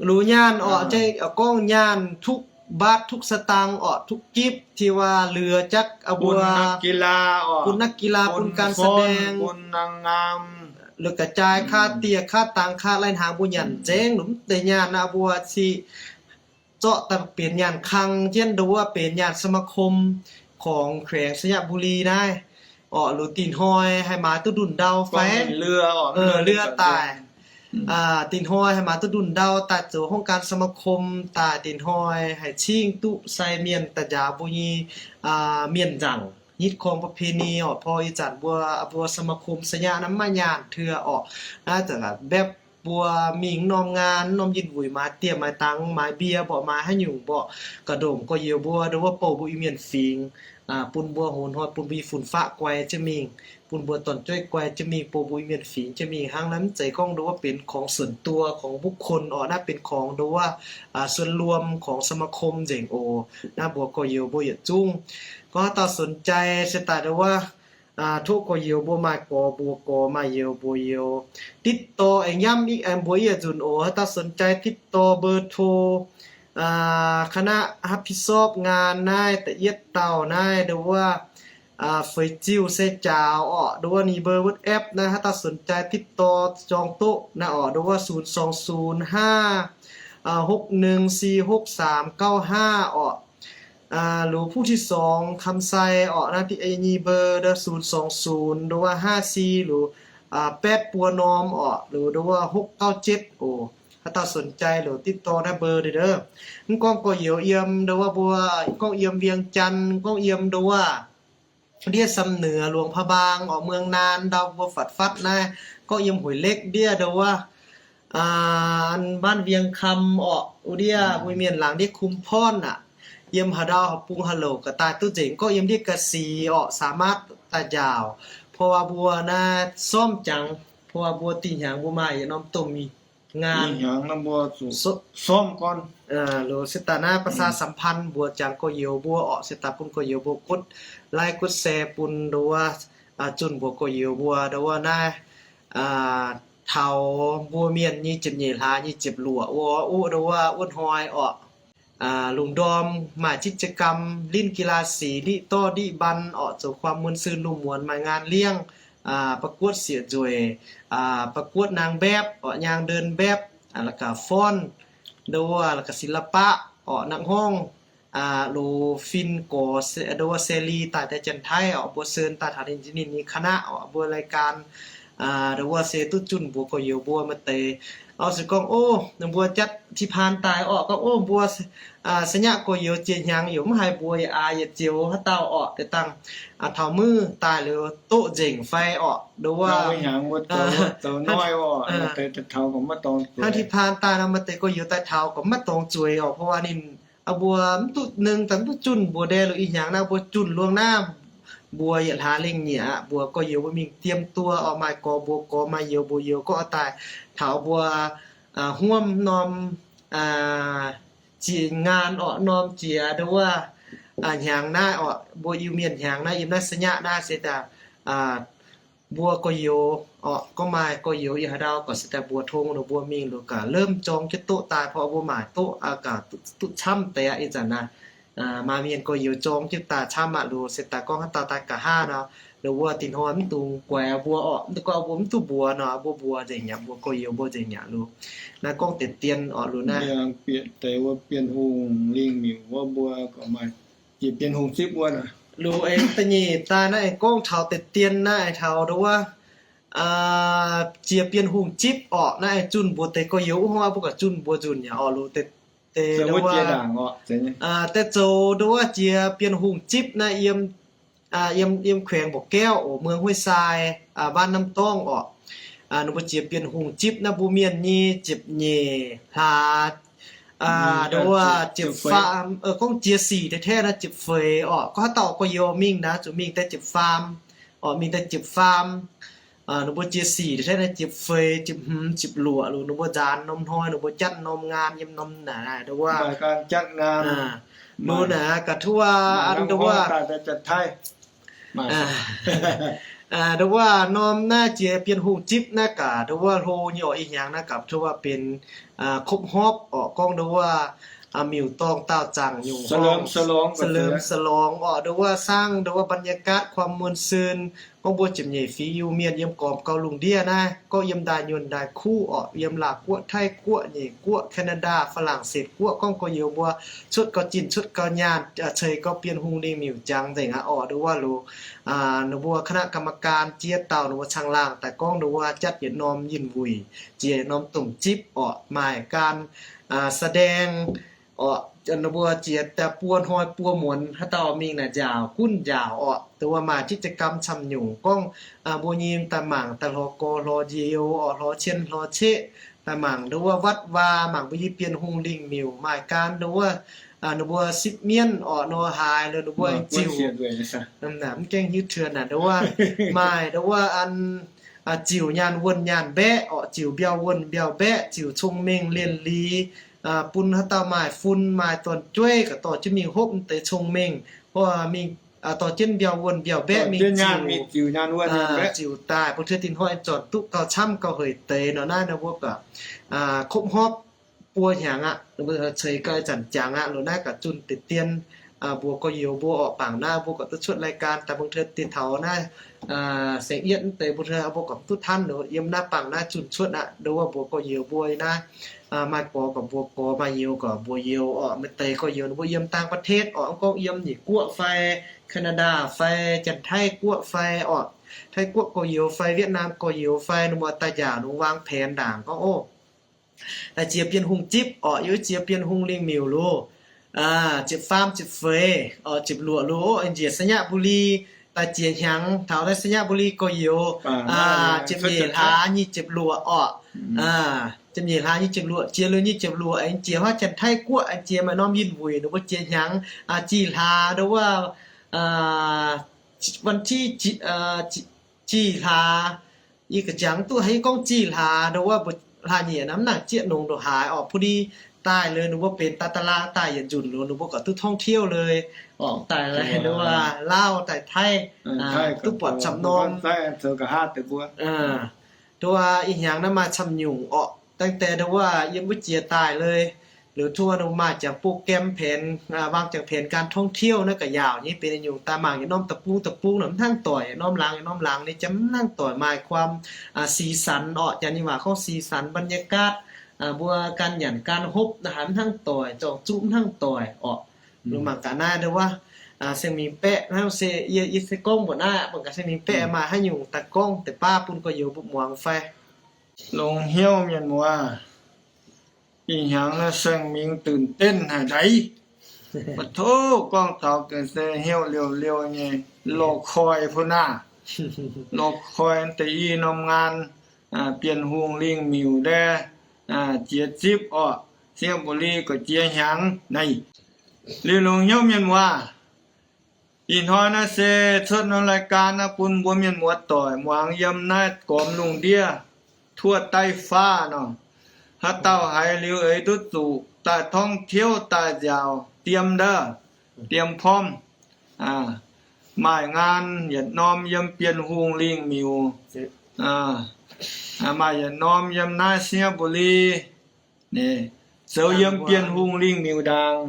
Luz nyaanh orqc, gorngv nyaanh ทุกบาททุกสตางค์ orqc, ทุกกิฟต์ ที่ว่าเหลือจาก mbuo bun นักกีฬา bun นักกีฬา bun การแสดง bun นางงาม la'ga'jaaix ค่าเตีย ค่าตาง ค่า lai hnaangx mbuo nyanc nzengc, luz mv deix nyaanh naaiv mbuo si zorqv daaih benx nyaanh kang jienv ndo wuov benx nyaanh สมาคม ของแขวงไชยบุรี naaiv orqc, luz dinh hnoi haih maaiz duqv ndunh ndau fai, lie daaih, dinh hnoi haih maaiz duqv ndunh ndau daaih zoux องค์การสมาคม daaih, dinh hnoi haih cingv duqv sai mienh daaih njaaux mbuo nyei mienh nzaangc ฮิตคองประเพณี orqc. พอ ih zanc mbuo, mbuo สมาคม sa'nyaqv naaiv maiv maaih nyaanh เทื่อ orqc. Naaiv zanc mbepv mbuo mingh norm nqaan, norm yinh wuic, maaiz dieh maaiz dangx, maaiz mbie mborqv, maaiz haaix nyungc mborqv, ga'ndomc gorx-youz mbuo ndo wuov bouh mbuo Iu-Mienh fingx, bun mbuo hoz hnoi bun mbuo nyei fun-faqv guai jienv mingh, bun mbuo dorn-jueiv guai jienv mingh, bouh mbuo Iu-Mienh fingx jienv mingh hnangv. Naaiv mv zeiz gorngv ndo wuov benx ของส่วนตัว ของบุคคล orqc, naaiv benx ของ ndo wuov ส่วนรวม ของสมาคม nzengc oc. Naaiv mbuox gorx-youz mbuo yietc zungv, gorngv haaix dauh สนใจ se daaih ndo wuov tov gorx-youz mbuo maaih gorx mbuox gorx, maaih youz mbuox youz, ติดต่อ aengx yamv mbuo yie nzunc oc. Haaix dauh สนใจ ติดต่อ เบอร์โทร คณะรับผิดชอบงาน naaiv da'yietv dauh naaiv ndo wuov feix ziuh se jaaux orqc, ndo wuov ninh mbuo WhatsApp naaiv, haaix dauh สนใจ ติดต่อ jorng doqv naaiv orqc, ndo wuov ศูนย์สองศูนย์ห้า หกหนึ่งสี่หกสามเก้าห้า orqc. Luz ผู้ที่สอง คำไซ orqc, naaiv nyei เบอร์ ndo wuov ศูนย์สองศูนย์ ndo wuov ห้าสี่ luz, แปด บัว norm orqc, luz ndo wuov หกเก้าเจ็ด oc. Haaix dauh สนใจ luz ติดต่อ naaiv เบอร์ ndo. Mv gorngv gorx-youz yiem ndo wuov mbuo, gorngv yiem เวียงจันทน์, gorngv yiem ndo wuov ndiev สำเหนือ หลวงพระบาง orqc, เมืองนาน ndau mbuo fatv fatv naaiv, gorngv yiem Huix Lek ndiev ndo wuov, an บ้านเวียงคำ orqc, wuov ndiev mbuo mienh laangz ndiev คุมพร aqv. Yiem haaix ndau haaix bung haaix louc ga'daaih duqv nzengc. Gorngv yiem ndiev Ga'sic orqc, สามารถ daaih njaaux. เพราะว่า mbuo naaiv ซ่อม jangx, เพราะว่า mbuo dinh hnyangx mbuo maaih yietc norm domh nqaan, ซ่อม ก่อน. Loz se daaih naaiv ประชาสัมพันธ์ mbuox jangx gorx-youz mbuo orqc, se daaih bun gorx-youz mbuo กดไลค์ กดแชร์ bun ndo wuov, zunh mbuox gorx-youz mbuo ndo wuov naaiv, taux mbuo mienh nyei ziepc nyeic hlaax nyei ziepc luoqc wuov, ndo wuov wuov hnoi orqc, lungh ndorm maaih กิจกรรม linh กีฬาสี ndiqv dorv ndiqv mban orqc, zoux ความม่วนซื่น lungh muonz maaih nqaan liangv, ประกวด sieqv nzueic, ประกวด นางแบบ orqc, นางเดินแบบ la'gaax ฟ้อน ndo wuov la'gaax ศิลปะ orqc, นักฮ้อง loz fin gorx ndo wuov เสรี daaih deix Janx-Taiv orqc, mbuo เชิญ daaih taux ninh nyei คณะ orqc, mbuo รายการ ndo wuov se duqv zunh mbuox gorx-youz mbuo maaih deix. Orqc, se gorngv, o, mbuo jatv ที่ผ่าน daaih orqc, gorngv, o, mbuo sa'nyaqv gorx-youz jiex hnyangx yaac mv haiz mbuox yietc aax yietc zioux haaix dauh orqc, deix dangh taux muiv daaih liuz doqv nzengc fai orqc, ndo wuov, hnangv ที่ผ่าน daaih nor maaih deix gorx-youz daaih taux gorqv maiv dorngx zueiz orqc, เพราะว่า ninh, mbuo mv duqv, ninh daaih mv duqv zunh mbuox ndie lorqc. Ih hnyangx naaiv mbuo zunh ล่วงหน้า mbuox yietc hlaax lengh nyieqc aqv, mbuox gorx-youz mbuo mingh เตรียมตัว orqc, maaih gorx mbuox gorx, maaih youz mbuox youz, gorngv daaih taux mbuo huom norm jiex nqaan orqc, norm jiex ndo wuov hnyangx naaiv orqc, mbuo Iu-Mienh hnyangx naaiv yiem naaiv sa'nyaqv naaiv se daaih mbuo gorx-youz orqc, gorngv maaih gorx-youz yiem haaix ndau gorqv se daaih mbuox tong ninh mbuo mingh lorqc, gaax เริ่ม jorng jienv doqv daaih, เพราะ mbuo maaic doqv gaax duqv camv deix aqv. Ih zanc naaiv maaih mienh gorx-youz jorng jienv daaih camv aqv. Lorqc se daaih gorngv haaix dauh daaih nqa'haav nor, Nduov wuov dinh hnoi mv dungx guaix mbuo orqc, mv dungx gorngv mbuo mv duqv mbuox nor, mbuo mbuox nzengc mi'aqv, mbuo gorx-youz mbuo nzengc mi'aqv loh. Naaiv gorngv deix dien orqc loh naaiv. Deix wuov Bienh Hungh lingh miuc wuov mbuo gorqv maaih jiex Bienh Hungh zipv wuov loh. Aengx da'nyeic daaih naaiv aengx gorngv taux deix dien naaiv taux nduov wuov jiex Bienh Hungh zipv orqc, naaiv aengx zunh mbuox deix gorx-youz wuov hnoi mbuo gorqv zunh mbuox nzunc yaac orqc loh. Deix zoux nduov wuov jiex Bienh Hungh zipv naaiv yiem, yiem, yiem แขวงบ่อแก้ว oc, เมืองห้วยทราย บ้านน้ำต้อง orqc. Ninh mbuo jiex Bienh Hungh zipv naaiv mbuo mienh nyei ziepc nyeic hlaax, nduov wuov ziepc faam, gorngv jiex sic deix tengx naaiv ziepc feix orqc. Gorngv haaix dauh gorx-youz mingh naaiv zuqc mingh daaih ziepc faam orqc, mingh daaih ziepc faam. Ninh mbuo jiex sic deix tengx naaiv ziepc feix, ziepc hmz, ziepc luoqc loh, ninh mbuo nzaanx norm hnoi, ninh mbuo jatv norm ngaan yiem norm naaic nduov wuov. Loh naaic ga'tuov an nduov wuov nduov wuov norm naaiv jiex Bienh Hungh zipv naaiv gaax nduov wuov hlo nyei orqc, ih hnyangx naaiv gaax tuov wuov benx ครบรอบ orqc, gorngv nduov wuov miuc-dorngh daauh zaangc nyungc horngh, เฉลิมฉลอง orqc, nduov wuov สร้าง nduov wuov บรรยากาศความม่วนซื่น gorngv mbuo ziepc nyeic fingx Iu-Mienh yiem gormx gau lungh ndiev naaiv, gorngv yiem ndaaih nyuonh ndaaih kuv orqc, yiem Laauh Guoqv, Taiv Guoqv, Nyeic Guoqv, Canada,ฝรั่งเศส Guoqv, gorngv gorx-youz mbuo cuotv gau zinh cuotv gau nyaanh, ceix gau Bienh Hungh lingh miuc jangx nzengc aqv orqc. Nduov wuov loh ninh mbuo คณะกรรมการ jiex dauh ninh mbuo caangh laangh daaih gorngv nduov wuov jatv yietc norm yinh wuic, jiex yietc norm domh zipv orqc, maaih การแสดง orqc, ninh mbuo jiex daaih buo hnoi buo muonz haaix dauh mingh naaic nziaauc gunv nziaauc orqc. Nduov wuov maaih กิจกรรม camv nyungc gorngv mbuo nyei daaih mangc daaih lorz gorx lorz youz orqc, lorz cien lorz ceqv, daaih mangc nduov wuov วัดวา, mangc mbuo nyei Bienh Hungh lingh miuc, maaih การ nduov wuov ninh mbuo sipv mienv orqc nor haaix, ninh mbuo ziux, mv gaengh hiuv tuon naaic nduov wuov maaih nduov wuov an ziux nyaanh wuonh nyaanh mbaeqv orqc, ziux mbiauh wuonh mbiauh mbaeqv, ziux cong-mengh lienh liz, bun haaix dauh maaih fun maaih dorn-jueiv gaax dorh jienv mingh hopv deix cong-mengh, mingh dorh jienv mbiauh wuonh mbiauh mbaeqv mingh ziux, ziux daaih bun tov dinh hnoi zornc duqv gauh camv gauh hec deix nor naaiv ninh mbuo gaax ครบรอบ buo hnyangx aqv, ceix gau zanc jangx aqv loh naaiv gaax zunh deix dien mbuox gorx-youz mbuo orqc, bangc naaiv mbuo gaax duqv cuotv รายการ daaih bun tov dinh taux naaiv saeng-yietv mv deix bun tov mbuo gaax duqv tanv loh yiem naaiv bangc naaiv zunh cuotv aqv. Nduov wuov mbuox gorx-youz mbuo naaiv maaih gorx gaax mbuox gorx, maaih youz gaax mbuox youz orqc, maaih deix gorx-youz ninh mbuo yiem ต่างประเทศ orqc, mv gorngv yiem Nyeic Guoqv fai Canada fai Janx-Taiv Guoqv fai orqc, Taiv Guoqv gorx-youz fai Wietv Naam gorx-youz fai ninh mbuo daaih njaaux ninh mbuo วางแผน ndaangc gorngv oc, daaih jiex Bienh Hungh zipv orqc, yaac jiex Bienh Hungh lingh miuc loh, ziepc faam ziepc feix orqc, ziepc luoqc loh, njiec ไชยบุรี daaih jiex hnyangx taux naaiv ไชยบุรี gorx-youz, ziepc nyeic hlaax nyic ziepc luoqc orqc, ziepc nyeic hlaax nyic ziepc luoqc, jiex liuz nyic ziepc luoqc aengx jiex huaav Janx-Taiv Guoqv, aengx jiex maaih norm yinh wuic ninh mbuo jiex hnyangx, jih hlaax nduov wuov วันที่ jih hlaax, yie ga'jangx duqv haaix gorngv jih hlaax nduov wuov mbuo hlaax nyieqc naaiv mv nangc zieqv nongx ndongc haaix orqc, พอดี daaih liuz ninh mbuo benx daaih ตาราง daaih yietc nzunc loh ninh mbuo gaax duqv ท่องเที่ยว เลย orqc, daaih nduov wuov Lauv daaih Taiv duqv buatc camv norm. Nduov wuov ih hnyangx naaiv maaih camv nyungc orqc, ตั้งแต่ nduov wuov yiem wuov jiex daaih เลย liuz tov ninh maaih jangx โปรแกรม แผน, วาง jangx แผนการท่องเที่ยว naaiv ga'yaauc nyei benx nyungc daaih mangc yietc norm deic-bung deic-bung naaic mv hnangv doic, norm laangz norm laangz nyei jangx mv hnangv doic, maaih ความ สีสัน orqc, janx nyei waac gorngv สีสัน บรรยากาศ, mbuo gan nyanc gan hopv naaiv haaix mv hnangv doic, zorng zuqv mv hnangv doic orqc. Mbuo mangc gaax naaiv nduov wuov Seng Mingh Baeqv hnangv se yie, yie se gorngv mbuoqc naaiv, mangc gaax Seng Mingh Baeqv maaih haaix nyungc daaih gorngv deix baav bun gorx-youz mbuo muangx fai. Longx hnyouv mienh muoz, ih hnyangx naaiv Seng Mingh ตื่นเต้น haic ndaix. Mv tov gorngv taux gengh se hnyouv liouh liouh nyei, รอคอย bun naaiv, รอคอย deix i norm ngaan, Bienh Hungh lingh miuc ndae jiex zipv orqc, ไชยบุรี gorx jiex hnyangx naaiv. Liuz longx hnyouv mienh muoz, ih hnoi naaiv se cuotv norm รายการ naaiv bun mbuo mienh muoz doic muangx yiem naaiv gormx lungh ndiev ทั่วใต้ฟ้า nor. Haaix dauh haiz liuz eix duqv zuqc daaih ท่องเที่ยว daaih nziaauc diem ndaauv, diem พร้อม. Maaih ngaan yietc norm yiem Bienh Hungh lingh miuc, maaih yietc norm yiem naaiv ไชยบุรี zoux yiem Bienh Hungh lingh miuc ndaangc.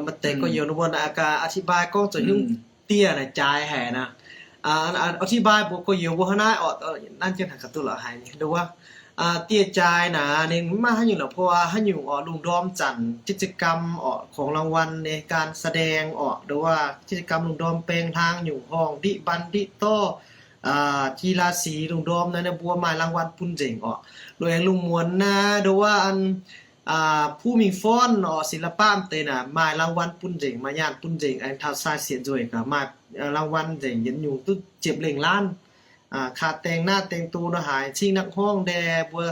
Maaih deix gorx-youz ninh mbuo naaic gaax อธิบาย gorngv zoux hnyouv dieh naaic jaaix haic naaic. อธิบาย mbuox gorx-youz mbuo hnangv naaiv orqc, nanv jienv haic ga'duqv la'haiz nyei nduov. Dieh jaaix naaic ninh mv maaih haaix nyungc la'pov haaix nyungc orqc, lungh ndorm zanc กิจกรรม orqc, ของรางวัล ในการแสดง orqc, nduov กิจกรรม lungh ndorm baeng hlang nyungc horngh ndiqv mban ndiqv dorv, กีฬาสี lungh ndorm naaiv ninh mbuo maaih รางวัล bun nzengc orqc. Loz-aengx lungh muonz naaiv nduov an ผู้มี ฟ้อน orqc, ศิลปะ m'deix naaic maaih รางวัล bun nzengc, maaih nyaanh bun nzengc, aengx taux sai sieqv nzueic gaax maaih รางวัล nzengc, yietc nyungc duqv ziepc lengh laanv. Kaax dengh naaiv dengh do nor haaix, cing นักร้อง ndie mbuo,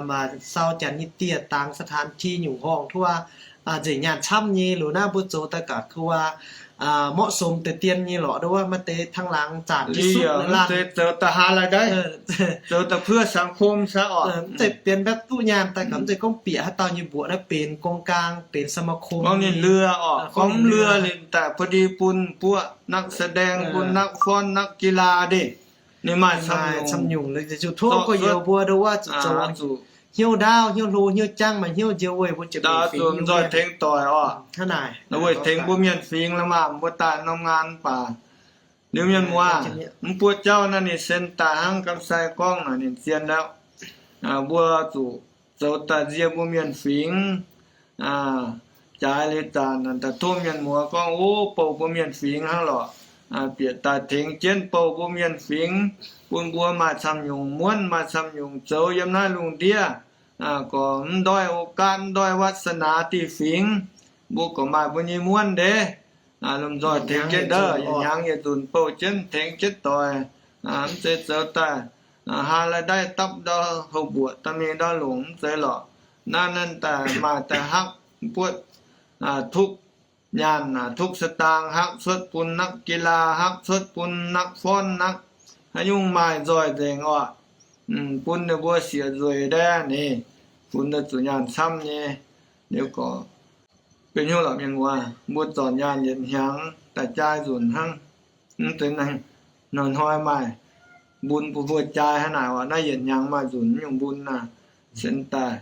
maaih sau janx nyei dieh dangx สถานที่ nyungc horngh tuov, nzengc nyaanh camv nyei. Loz naaiv mbuo zoux daaih gaax คือว่า เหมาะสม deix dien nyei lorqc, nduov maiv deix ทางหลัง zanc zoux daaih haa lai daaih, zoux daaih เพื่อสังคม saah orqc. Mv zeiz benx mbaeqv duqv nyaanh daaih gaax, mv zeiz gorngv bieqc haaix dauh nyei mbuoqc naaiv benx กองกลาง benx สมาคม gorngv ninh เรือ orqc, gorngv เรือ ninh daaih พอดี bun mbuo นักแสดง bun นักฟ้อน นักกีฬา deix, ninh maaih camv nyungc, tov gorx-youz mbuo nduov zuqc zoux, zuqc hnyouv ndaauv, hnyouv hlo, hnyouv jangv, maaih hnyouv njoux weic mbuo ziepc mingh fingx nzoih tengx doic orqc. Weic tengx mbuo mienh fingx la'maah mbuo daaih norm ngaan mv baac. Liuz mienh muoz, mv buoqv jauv naaiv ninh sen daaih hnangv Gamh Sai gorngv naaic ninh zien ndau, mbuo zuqc zoux daaih nzie mbuo mienh fingx. Jaaix liuz zanc daaih tov mienh muoz gorngv, o, bouh mbuo mienh fingx hnangv lorqc. Bieqc daaih tengx jienv bouh mbuo mienh fingx, bun mbuo maaih camv nyungc muonv, maaih camv nyungc zoux yiem naaiv lungh ndiev. Gorqv mv ndoih โอกาส mv ndoih วาสนา diuh fingx, mbuo gorqv maaih mbuo nyei muonv ndeic. Lomh nzoih tengx jienv ndov, yietc hnyangx yietc nzunc bouh jienv tengx jienv doic. Mv zeiz zoux daaih haa lai-daiv dapv ndau houh mbuoqc daaih mingh ndau longc, mv zeiz lorqc. Naaiv nanv daaih maaih daaih hakv buotv, ทุก nyaanh, ทุก สตางค์ hakv cuotv bun นักกีฬา, hakv cuotv bun นักฟ้อน นัก haaix nyungc maaih nzoih nzengc orqc. Bun ninh mbuo sieqv nzueic ndaev ni, bun daaih zuqc nyaanh camv nyei. Liuz gorqv benx hnyouv lorqc mienh muoz, mbuo zornc nyaanh yietc hnyangx daaih jaa nzunc hnangv. Mv zeiz hnoi-hnoi maaih mbun bun mbuo jaa hnangv naaic orqc. Naaiv yietc hnyangx maaih nzunc nyungc mbun naaic, sen daaih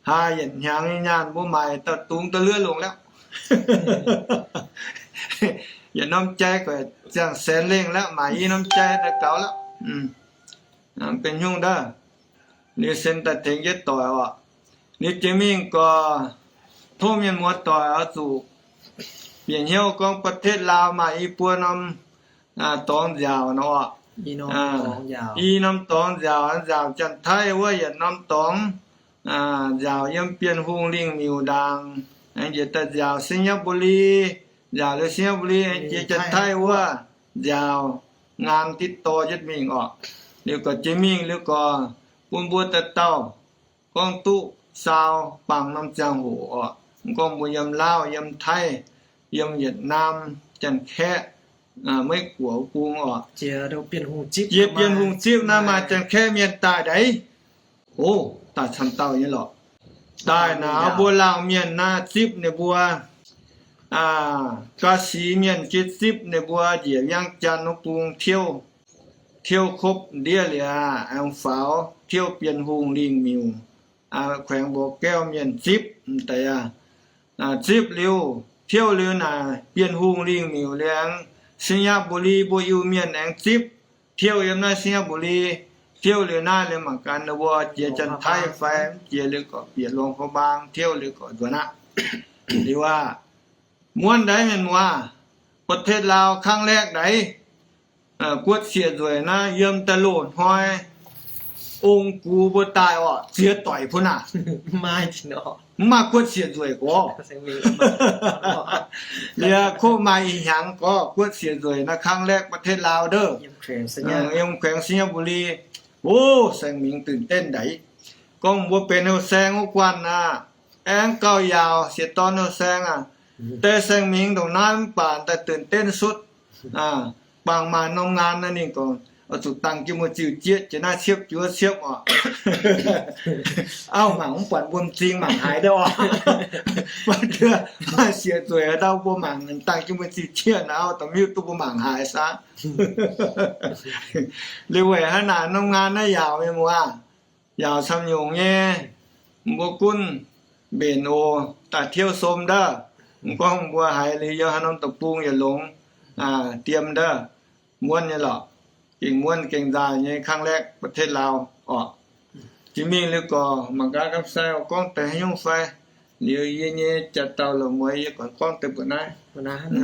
haa yietc hnyangx nyei nyaanh mbuo maaic dauh dungz da'luoqc longc lauh. Yietc norm jai gorqv ziangh saenx lengh lauh, maaic i norm jai daaih gaux lauh. Benx hnyouv ndov. Liuz sen daaih tengx jienv doic orqc. Liuz jiex mingh gorqv tov mienh muoz doic oix zuqc bieqc hnyouv gorngv ประเทศลาว maaih i buo norm dorngx nziaauc nor orqc. I norm dorngx nziaauc, nziaauc Janx-Taiv wuov yietc norm dorngx, nziaauc yiem Bienh Hungh lingh miuc ndaangc, aengx njiec daaih nziaauc สิงห์บุรี, nziaauc liuz สิงห์บุรี aengx jiex Janx-Taiv wuov nziaauc ngaan ติดต่อ jienv mingh orqc. Liuz gorqv jiex mingh liuz gorqv bun mbuo dauh dauh gorngv duqv saau bangc norm ziangh hoc orqc. Gorngv mbuo yiem Laauv, yiem Taiv, yiem Yietc Naam, Janx-Kaeqv, Meiv Guoqv bung orqc, jiex Bienh Hungh zipv naaiv maaih Janx-Kaev mienh daaih ndaix. O, daaih camv dauh nyei lorqc. Daaih naaic mbuo laangh mienh naaiv zipv ninh mbuo, Ga'sic mienh jiex zipv ninh mbuo njiec Viangv Janx wuov bung tiuv, tiuv kopv ndiev liuz aengx faaux tiuv Bienh Hungh lingh miuc, แขวงบ่อแก้ว mienh zipv m'deix aqv. Zipv liuz, tiuv liuz naaic Bienh Hungh lingh miuc liuz aengx สิงห์บุรี mbuo Iu-Mienh aengx zipv tiuv yiem naaiv สิงห์บุรี. Tiuv liuz naaiv liuz mangc gaax ninh mbuo jiex Janx-Taiv fai mv jiex liuz gorqv bieqc หลวงพระบาง tiuv liuz gorqv nzuonx aqv. Liuz aqv, muonv ndaix mienh muoz, ประเทศลาว ครั้งแรก ndaix, guotv sieqv nzueic naaiv yiem daaih loz-hnoi ong-gux mbuo daaih orqc, ziex doic bun aqv. Mv maaih guotv sieqv nzueic gorx. Liuz kov maaih ih hnyangx gorx guotv sieqv nzueic naaiv ครั้งแรก ประเทศลาว ndov, yiem แขวง สิงห์บุรี. O, Saeng Mingx ตื่นเต้น ndaix. Gorngv mbuo benx heuc saeng wuov guanh aqv, aengx gauh yaauc sieqv dorn heuc saeng aqv. Deix Saeng Mingx ndongc naaiv mv baac daaih ตื่นเต้น sutv. Bangc maaih norm ngaan naaiv ninh gorngv, oix zuqc dangh jienv mbuo ziuc jieqv jiex naaiv ciepv juov ciepv orqc. Auv mangc mv buatc mbuo m'zing mangc haaix ndov orqc. Maaih deix maaih sieqv nzueic ndau mbuo mangc dangh jienv mbuo ziuc jieqv naaiv, auv da'miuv duqv mbuo mangc haaix saah. Liuz weic hnangv naaic norm ngaan naaiv yaauc mienh muoz, yaauc camv nyungc nyei. Mbuo gunv mbenc oc, daaih tiuv som ndov. Mv gorngv mbuo haiz liuz yiem haaix norm deic-bung yietc longx diem ndov, muonv nyei lorqc. gengh muonv gengh nzaaih nyei ครั้งแรก ประเทศลาว orqc. Jiex mingh liuz gorx mangc gaax ga'naaiv sai gorngv deix haaix nyungc fai. Liuz yie nyei jaax dauh la'mueiz yie gorngv gorngv deix mbuoqc naaiv.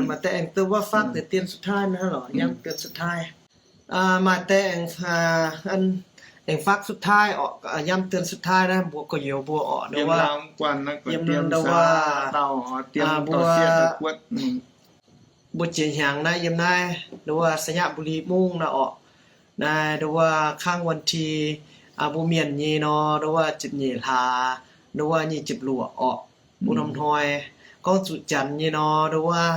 Maaih deix aengx duqv wuov faatv deix dien สุดท้าย naaiv lorqc, ย้ำเตือนสุดท้าย. Maaih deix aengx faatv สุดท้าย orqc, ย้ำเตือนสุดท้าย naaiv mbuo gorx-youz mbuo orqc, yiem wuov, mbuo jiex hnyangx naaiv yiem naaiv, nduov wuov ไชยบุรี mungv naaiv orqc. Naaiv nduov wuov ครั้งวันที่ mbuo mienh nyei nor, nduov wuov ziepc nyeic hlaax, nduov wuov nyic ziepc luoqc orqc. Mbuo norm hnoi gorngv zuqc janx nyei nor, nduov wuov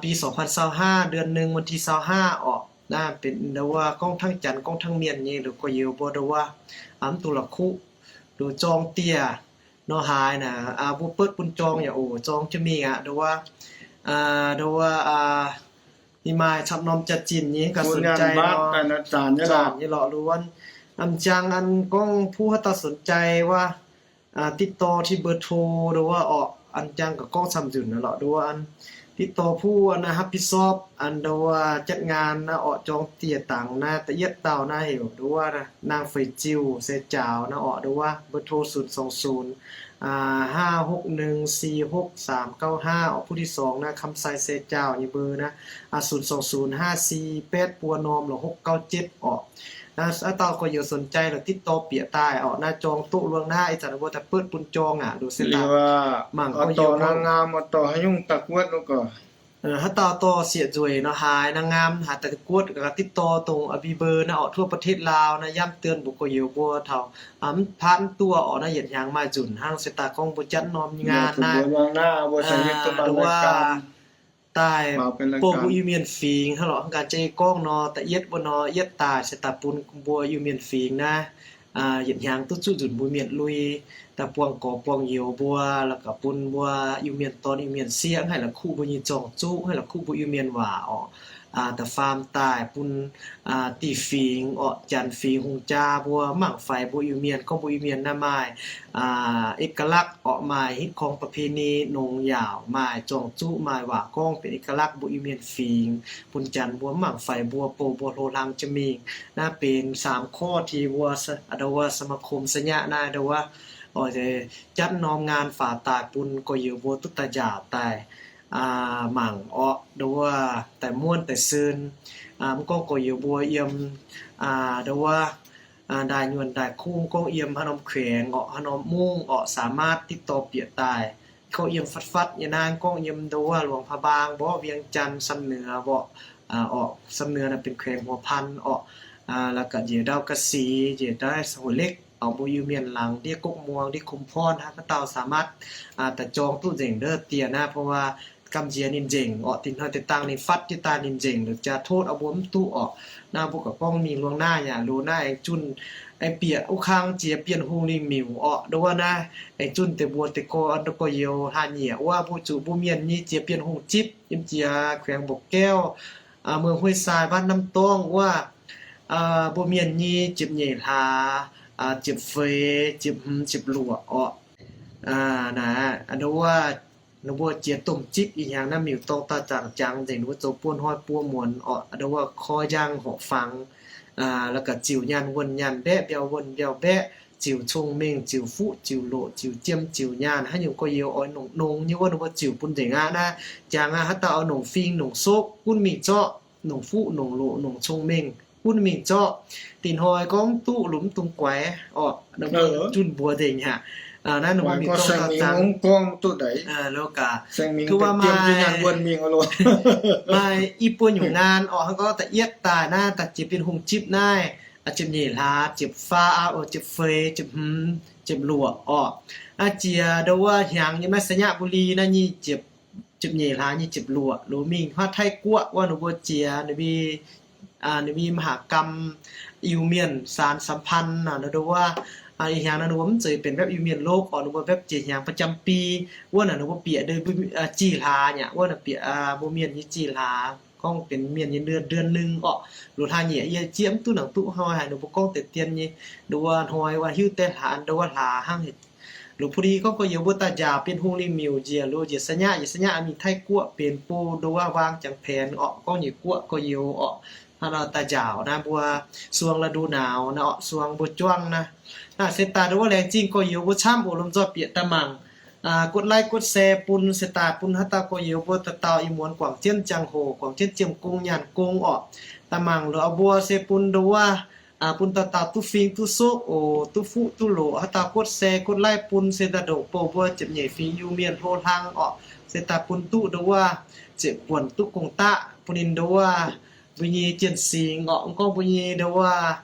ปีสองพันยี่สิบห้า เดือนหนึ่งวันที่ยี่สิบห้า orqc. Naaiv benx nduov wuov gorngv hnangv janx gorngv hnangv mienh nyei, liuz gorx-youz mbuo nduov wuov mv duqv la'kuqv, liuz jorng dieh nor haaix naaic, mbuo buotv bun jorng yaac oc, jorng jienv mingh aqv, nduov wuov, nduov wuov, ninh maaih camv norm jaax-zinh nyei, ga'sunc jai nor, zaanc nyei lorqc, liuz wuov, m'jangc an gorngv ผู้ haaix dauh สนใจ wuov, ติดต่อที่เบอร์โทร nduov wuov orqc, an jangc ga'gorngv camv nzunc lorqc, nduov wuov an ติดต่อ ผู้ an รับผิดชอบ an nduov wuov จัดงาน naaiv orqc, jorng dieh dangx naaiv da'yietv dauh naaiv heuc nduov wuov นางเฟยจิว se jaaux naaiv orqc, nduov wuov เบอร์โทร ศูนย์สองศูนย์ ห้าหกหนึ่ง สี่หกสามเก้าห้า orqc. ผู้ที่สอง naaiv คำไซ se jaaux nyei mbuo naaiv, ศูนย์สองศูนย์ ห้าสี่แปด buo norm lorqc, หกเก้าเจ็ด orqc. Naaiv haaix dauh gorx-youz สนใจ lorqc ติดต่อ bieqc daaih orqc. Naaiv jorng duqv luang naaiv, ih zanc mbuo daaih buotv bun jorng aqv, nduov se daaih mangc gorx-youz mangc ngaam, mv dorh haaix nyungc daaih guotv gorx. Haaix dauh dorh sieqv nzueic nor haaix, นางงาม haaix daaih guotv gaax ติดต่อ dongh อำเภอ naaiv orqc, ทั่วประเทศลาว naaiv ย้ำเตือน mbuo gorx-youz mbuo taux mv paatv mv duqv orqc. Naaiv yietc hnyangx maaih nzunc hnangv, se daaih gorngv mbuo janv norm nyei ngaan naaiv, nduov wuov daaih bun mbuo Iu-Mienh fingx hnangv lorqc, hnangv gaax jiex gorngv nor, da'yietv wuov nor, yietv daaih se daaih bun mbuo Iu-Mienh fingx naaiv, yietc hnyangx duqv zuqv nzunc mbuo mienh lui, daaih buangh gorx buangh youz mbuo, la'gaax bun mbuo Iu-Mienh dorn Iu-Mienh sieqv, haih la'kuqv mbuo nyei zorng-zuqv, haih la'kuqv mbuo Iu-Mienh waac orqc. Da'faam daaih bun dieh fingx orqc, janx fingx hungh jaa mbuo, mv mangc faix mbuo Iu-Mienh, gorngv mbuo Iu-Mienh naaiv maaih เอกลักษณ์ orqc, maaih ฮิตคอง ประเพณี nongx yaauc, maaih zorng-zuqv, maaih waac gorngv benx เอกลักษณ์ mbuo Iu-Mienh fingx, bun janx mbuo mv mangc faix mbuo, bouh mbuo hlo hlang jienv mingh. Naaiv benx สามข้อ ที่ wuov, nduov wuov สมาคม sa'nyaqv naaiv, nduov wuov, oix janv norm ngaan faaux daaih bun gorx-youz mbuo duqv daaih njaaux daaih mangc orqc, nduov wuov daaih muonv daaih sin. Mv gorngv gorx-youz mbuo yiem, nduov wuov, ndaaih nyuonh ndaaih kungv, gorngv yiem haaix norm แขวง orqc, haaix norm mungv orqc, สามารถ ติดต่อ bieqc daaih. Gorngv yiem fatv fatv nyei naaiv, gorngv yiem nduov wuov หลวงพระบาง mborqv, เวียงจันทน์, ซ้ำเหนือ mborqc, orqc, ซ้ำเหนือ naaiv benx แขวงหัวพัน orqc, la'gaax njiec ndau Ga'sic, njiec ndau Horqc Lekv orqc, mbuo Iu-Mienh laangz ndiev Gokv Muangx, ndiev Kuem Porn, haaix dauh สามารถ daaih jorng duqv nzengc ndov dieh naaiv, เพราะว่า gamh nziex ninh nzengc orqc, dinh hnoi deix dangh ninh fatv jienv daaih ninh nzengc, liuz jaax totv mbuo mv duqv orqc. Naaiv mbuo gauh gorngv mingh luang naaiv yaac loz naaiv aengx zunh, aengx bieqc wuov kang jiex Bienh Hungh lingh miuc orqc, nduov wuov naaiv aengx zunh deix mbuox deix gorx, gorx-youz hlaax nyieqc wuov, mbuo zuqc mbuo mienh nyei jiex Bienh Hungh zipv yiem jiex แขวงบ่อแก้ว, เมืองห้วยทราย บ้านน้ำต้อง wuov, mbuo mienh nyei ziepc nyeic hlaax, ziepc feix, ziepc hmz, ziepc luoqc orqc. Naaiv nduov wuov, ninh mbuo jiex domh zipv ih hnyangx naaiv miuc-dorngh daaih zaangc jangx nzengc, ninh mbuo zoux buo hnoi buo muonz orqc, nduov wuov koi njang horqc fangx, la'gaax ziux nyaanh wuonh nyaanh mbaeqv, mbiauh wuonh mbiauh mbaeqv, ziux cong-mengh, ziux fuqv, ziux loqc, ziux jiem, ziux nyaanh, haaix nyungc gorx-youz oix nongc nongx nyei wuov, ninh mbuo ziux bun nzengc aqv. Naaiv jangx aqv, haaix dauh oix nongc fing nongc sokv, gunv mingh zorqv, nongc fuqv nongc loqc nongc cong-mengh, gunv mingh zorqv. Dinh hnoi gorngv duqv lunx dungx guaix orqc, ninh mbuo zunh mbuox nzengc aqv. Naaiv ninh mbuo miuc-dorngh daaih zaangc, gaax, tov maaih, maaih i buo nyungc ngaan orqc, hnangv gorngv da'yietv daaih naaiv daaih jiex Bienh Hungh zipv naaiv, ziepc nyeic hlaax, ziepc faam, ziepc feix, ziepc hmz, ziepc luoqc orqc. Naaiv jiex nduov wuov hnyangx nyei maiv ໄຊຍະບູລີ naaiv nyic ziepc, ziepc nyeic hlaax nyic ziepc luoqc, loz mingh huaav Taiv Guoqv wuov ninh mbuo jiex ninh mbuo, ninh mbuo มหกรรม Iu-Mienh Saan Samphan naaiv, nduov wuov, ih hnyangx naaiv ninh mbuo mv zeiz benx แบบ Iu-Mienh โลก orqc, ninh mbuo แบบ jiex hnyangx ประจำปี wuov naaic, ninh mbuo bieqc nduov jih hlaax nyei wuov naaic, bieqc mbuo mienh nyei jih hlaax, gorngv benx mienh nyei เดือนหนึ่ง orqc. Loz hlaax nyieqc yie zieqv mv duqv nangc duqv hnoi haic, ninh mbuo gorngv deix dien nyei, nduov wuov hnoi wuov hiuv deix hlaax, nduov wuov hlaax hnangv. Loz พอดี gorngv gorx-youz mbuo daaih njaaux Bienh Hungh lingh miuc njiec, loz njiec ໄຊຍະ, njiec ໄຊຍະ mingh Taiv Guoqv benx bou, nduov wuov ວາງຈາງແຜນ orqc, gorngv njiec guoqv gorx-youz orqc. daaih njaaux naaiv mbuo suong ฤดูหนาว naaiv orqc, suong mbuo juangv naaiv. Naaiv se daaih nduov wuov laengz zingh gorx-youz mbuo camv oc, lomh nzoih bieqc daaih mangc กดไลค์ กดแชร์ bun se daaih bun haaix dauh gorx-youz mbuo dauh dauh ih muonz guangc jienv ziangh hoc, guangc jienv ziemh gong nyaanh gong orqc. Daaih mangc lorqc mbuo se bun nduov wuov, bun dauh dauh duqv fing duqv sokv oc, duqv fuqv duqv loqc. Haaix dauh กดแชร์ กดไลค์ bun se daaih ndoqc bouh mbuo ziepc nyeic fingx Iu-Mienh hlo hlang orqc. Se daaih bun duqv nduov wuov ziepc buonc duqv gong-daqv bun ninh nduov wuov mbuo nyei jien singx orqc, mv gorngv mbuo nyei nduov wuov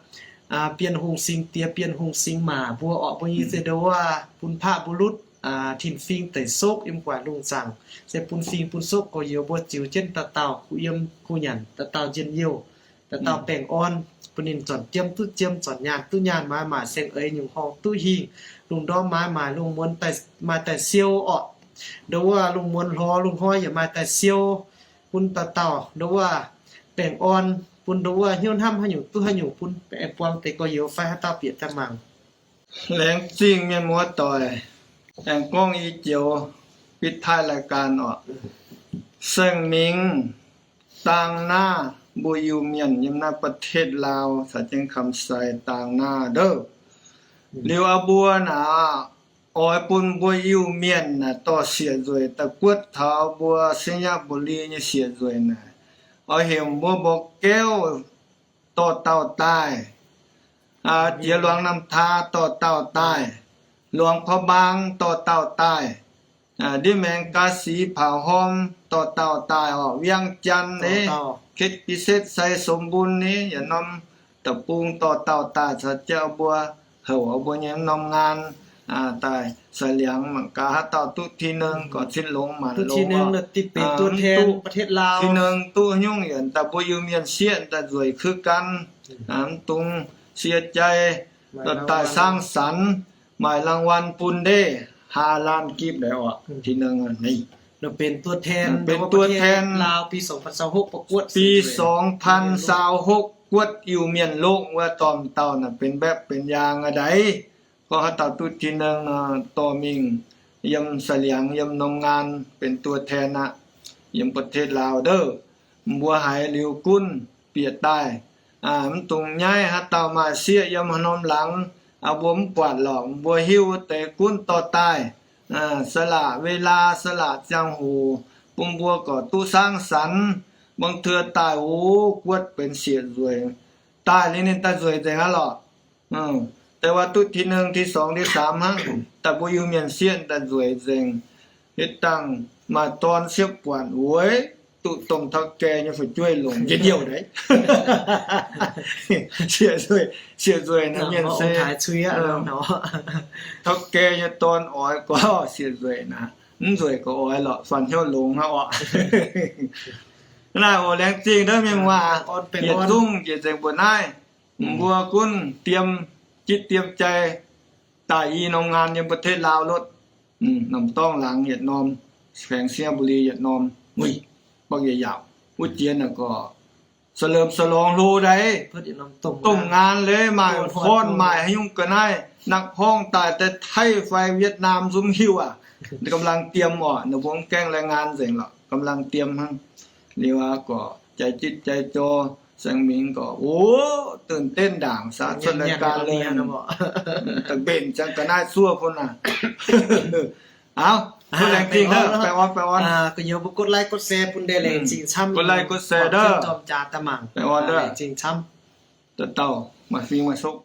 Bienh Hungh singx diex, Bienh Hungh singx maac mbuo orqc, mbuo nyei se nduov wuov bun paqv mbuo lutv tin-fing deic sokv yiem gu'nguaaic lungh zaangc. Se bun fing bun sokv gorx-youz mbuo ziux jienv dauh dauh kuh yiem kuh nyanc, dauh dauh njien-youh, dauh dauh baengh orn, bun ninh zornc jiem duqv jiem, zornc nyaanh duqv nyaanh, maaiz maaic saeng-eix, nyungc horngh duqv hingh, lungh ndorm maaiz maaic, lungh muonz maaih daaih siou orqc. Nduov wuov lungh muonz hlorx lungh hnoi yaac maaih daaih siou. Bun dauh dauh nduov wuov baengh orn, bun nduov wuov hnyouv hnamv haaix nyungc duqv haaix nyungc, bun aengx buang deix gorx-youz fai haaix dauh bieqc daaih mangc. Laengz zingh mienh muoz doic, aengx gorngv i joux ปิดท้ายรายการ orqc. Saeng Mingx, dang naaiv mbuo Iu-Mienh yiem naaiv ประเทศลาว caux jienv คำไซ dang naaiv ndouv. Liuz aqv mbuo naaic, oix bun mbuo Iu-Mienh naaic dorh sieqv nzueic daaih guotv taux mbuo ไชยบุรี nyei sieqv nzueic naaic, oix heuc mbuo บ่อแก้ว dorh dauh daaih, Jiex Luangh Namh Taa dorh dauh daaih, Luangh Prabang dorh dauh daaih, ndiev maengx กาสีผาฮ้อม dorh dauh daaih orqc, เวียงจันทน์ nyei, เขตพิเศษไซสมบูรณ์ nyei, yietc norm deic-bung dorh dauh daaih caux jienv mbuo houc mbuo nyei norm ngaan daaih sai liangx mangc gaax haaix dauh duqv ที่หนึ่ง gorqv cin longx maanc longx, ที่หนึ่ง duqv ที่หนึ่ง duqv nyungc yienc daaih mbuo Iu-Mienh sieqv daaih nzueic คือกัน, mv dungx sie jai, daaih สร้างสรรค์, maaih รางวัล bun ndeic ห้าล้าน gipv naaic orqc, ที่หนึ่ง naaic. เป็นตัวแทน Bi song pan saau hokv guotv Iu-Mienh loqv wuov dorh dauh naaic benx mbaeqv benx yaangh a'ndaic. Gorngv haaix dauh duqv ที่หนึ่ง nor dorh mingh yiem sai liangx yiem norm ngaan benx ตัวแทน aqv, yiem ประเทศลาว ndouv. Mbuo haiz liuz gunv bieqc daaih, mv dungx nyaiv haaix dauh maaih sieqv yiem haaix norm laangz, mbuo mv buatc lorqc, mbuo hiuv deix gunv dorh daaih, สละเวลา สละ ziangh hoc bun mbuo gorqv duqv สร้างสรรค์. บางเทื่อ daaih oc guotv benx sieqv nzueic, daaih liuz ninh daaih nzueic nzengc aqv lorqc. Deix waac duqv ที่หนึ่ง ที่สอง ที่สาม hnangv, daaih mbuo Iu-Mienh sieqv daaih nzueic nzengc. Hitv dangh maaih dorn siepv buatc weic duqv dongh เฒ่าแก่ nyei fu'jueiv longc njien-youh naaic. Sieqv nzueic, sieqv nzueic naaic mienh se เฒ่าแก่ nyei dorn oix gorngv sieqv nzueic naaic, mv nzueic gorqv oix lorqc, fanh hnyouv longx hnangv orqc. Naaiv oc, laengz zingh ndouv mienh muoz, yietc zungv jiex nzengc mbuo naaiv. Mbuo gunv diem jitv diem jai daaih i norm ngaan yiem ประเทศลาว lotv. Norm dorngx laangz yietc norm, แขวง ไชยบุรี yietc norm, wuic, บางใหญ่ yaac wuov jiex naaic gorqv เฉลิมฉลอง hlo daaih, domh ngaan leiz maaih horn maaih haaix nyungc ga'naaiv, นักร้อง daaih Taiv fai Vietnam nzunc hiuv aqv. กำลังเตรียม orqc, ninh mbuo mv gaengh รายงาน nzengc lorqc, กำลังเตรียม hnangv. Liuz aqv gorqv jai jitv jai jor, Saeng Mingx gorqv, o, ตื่นเต้น ndaangc, saax cuotv รายการ leiz, da'mbenc ziangx ga'naaiv zuov bun naaic. Aav, laengz zingh, baengh orn, baengh orn. Gu'nyuoz mbuo กดไลค์ กดแชร์ bun deix, laengz zingh camv, กดไลค์ กดแชร์ ndouv, dorh jaax daaih mangc, baengh orn ndouv, laengz zingh camv. Dauh dauh maaih fing maaih sokv.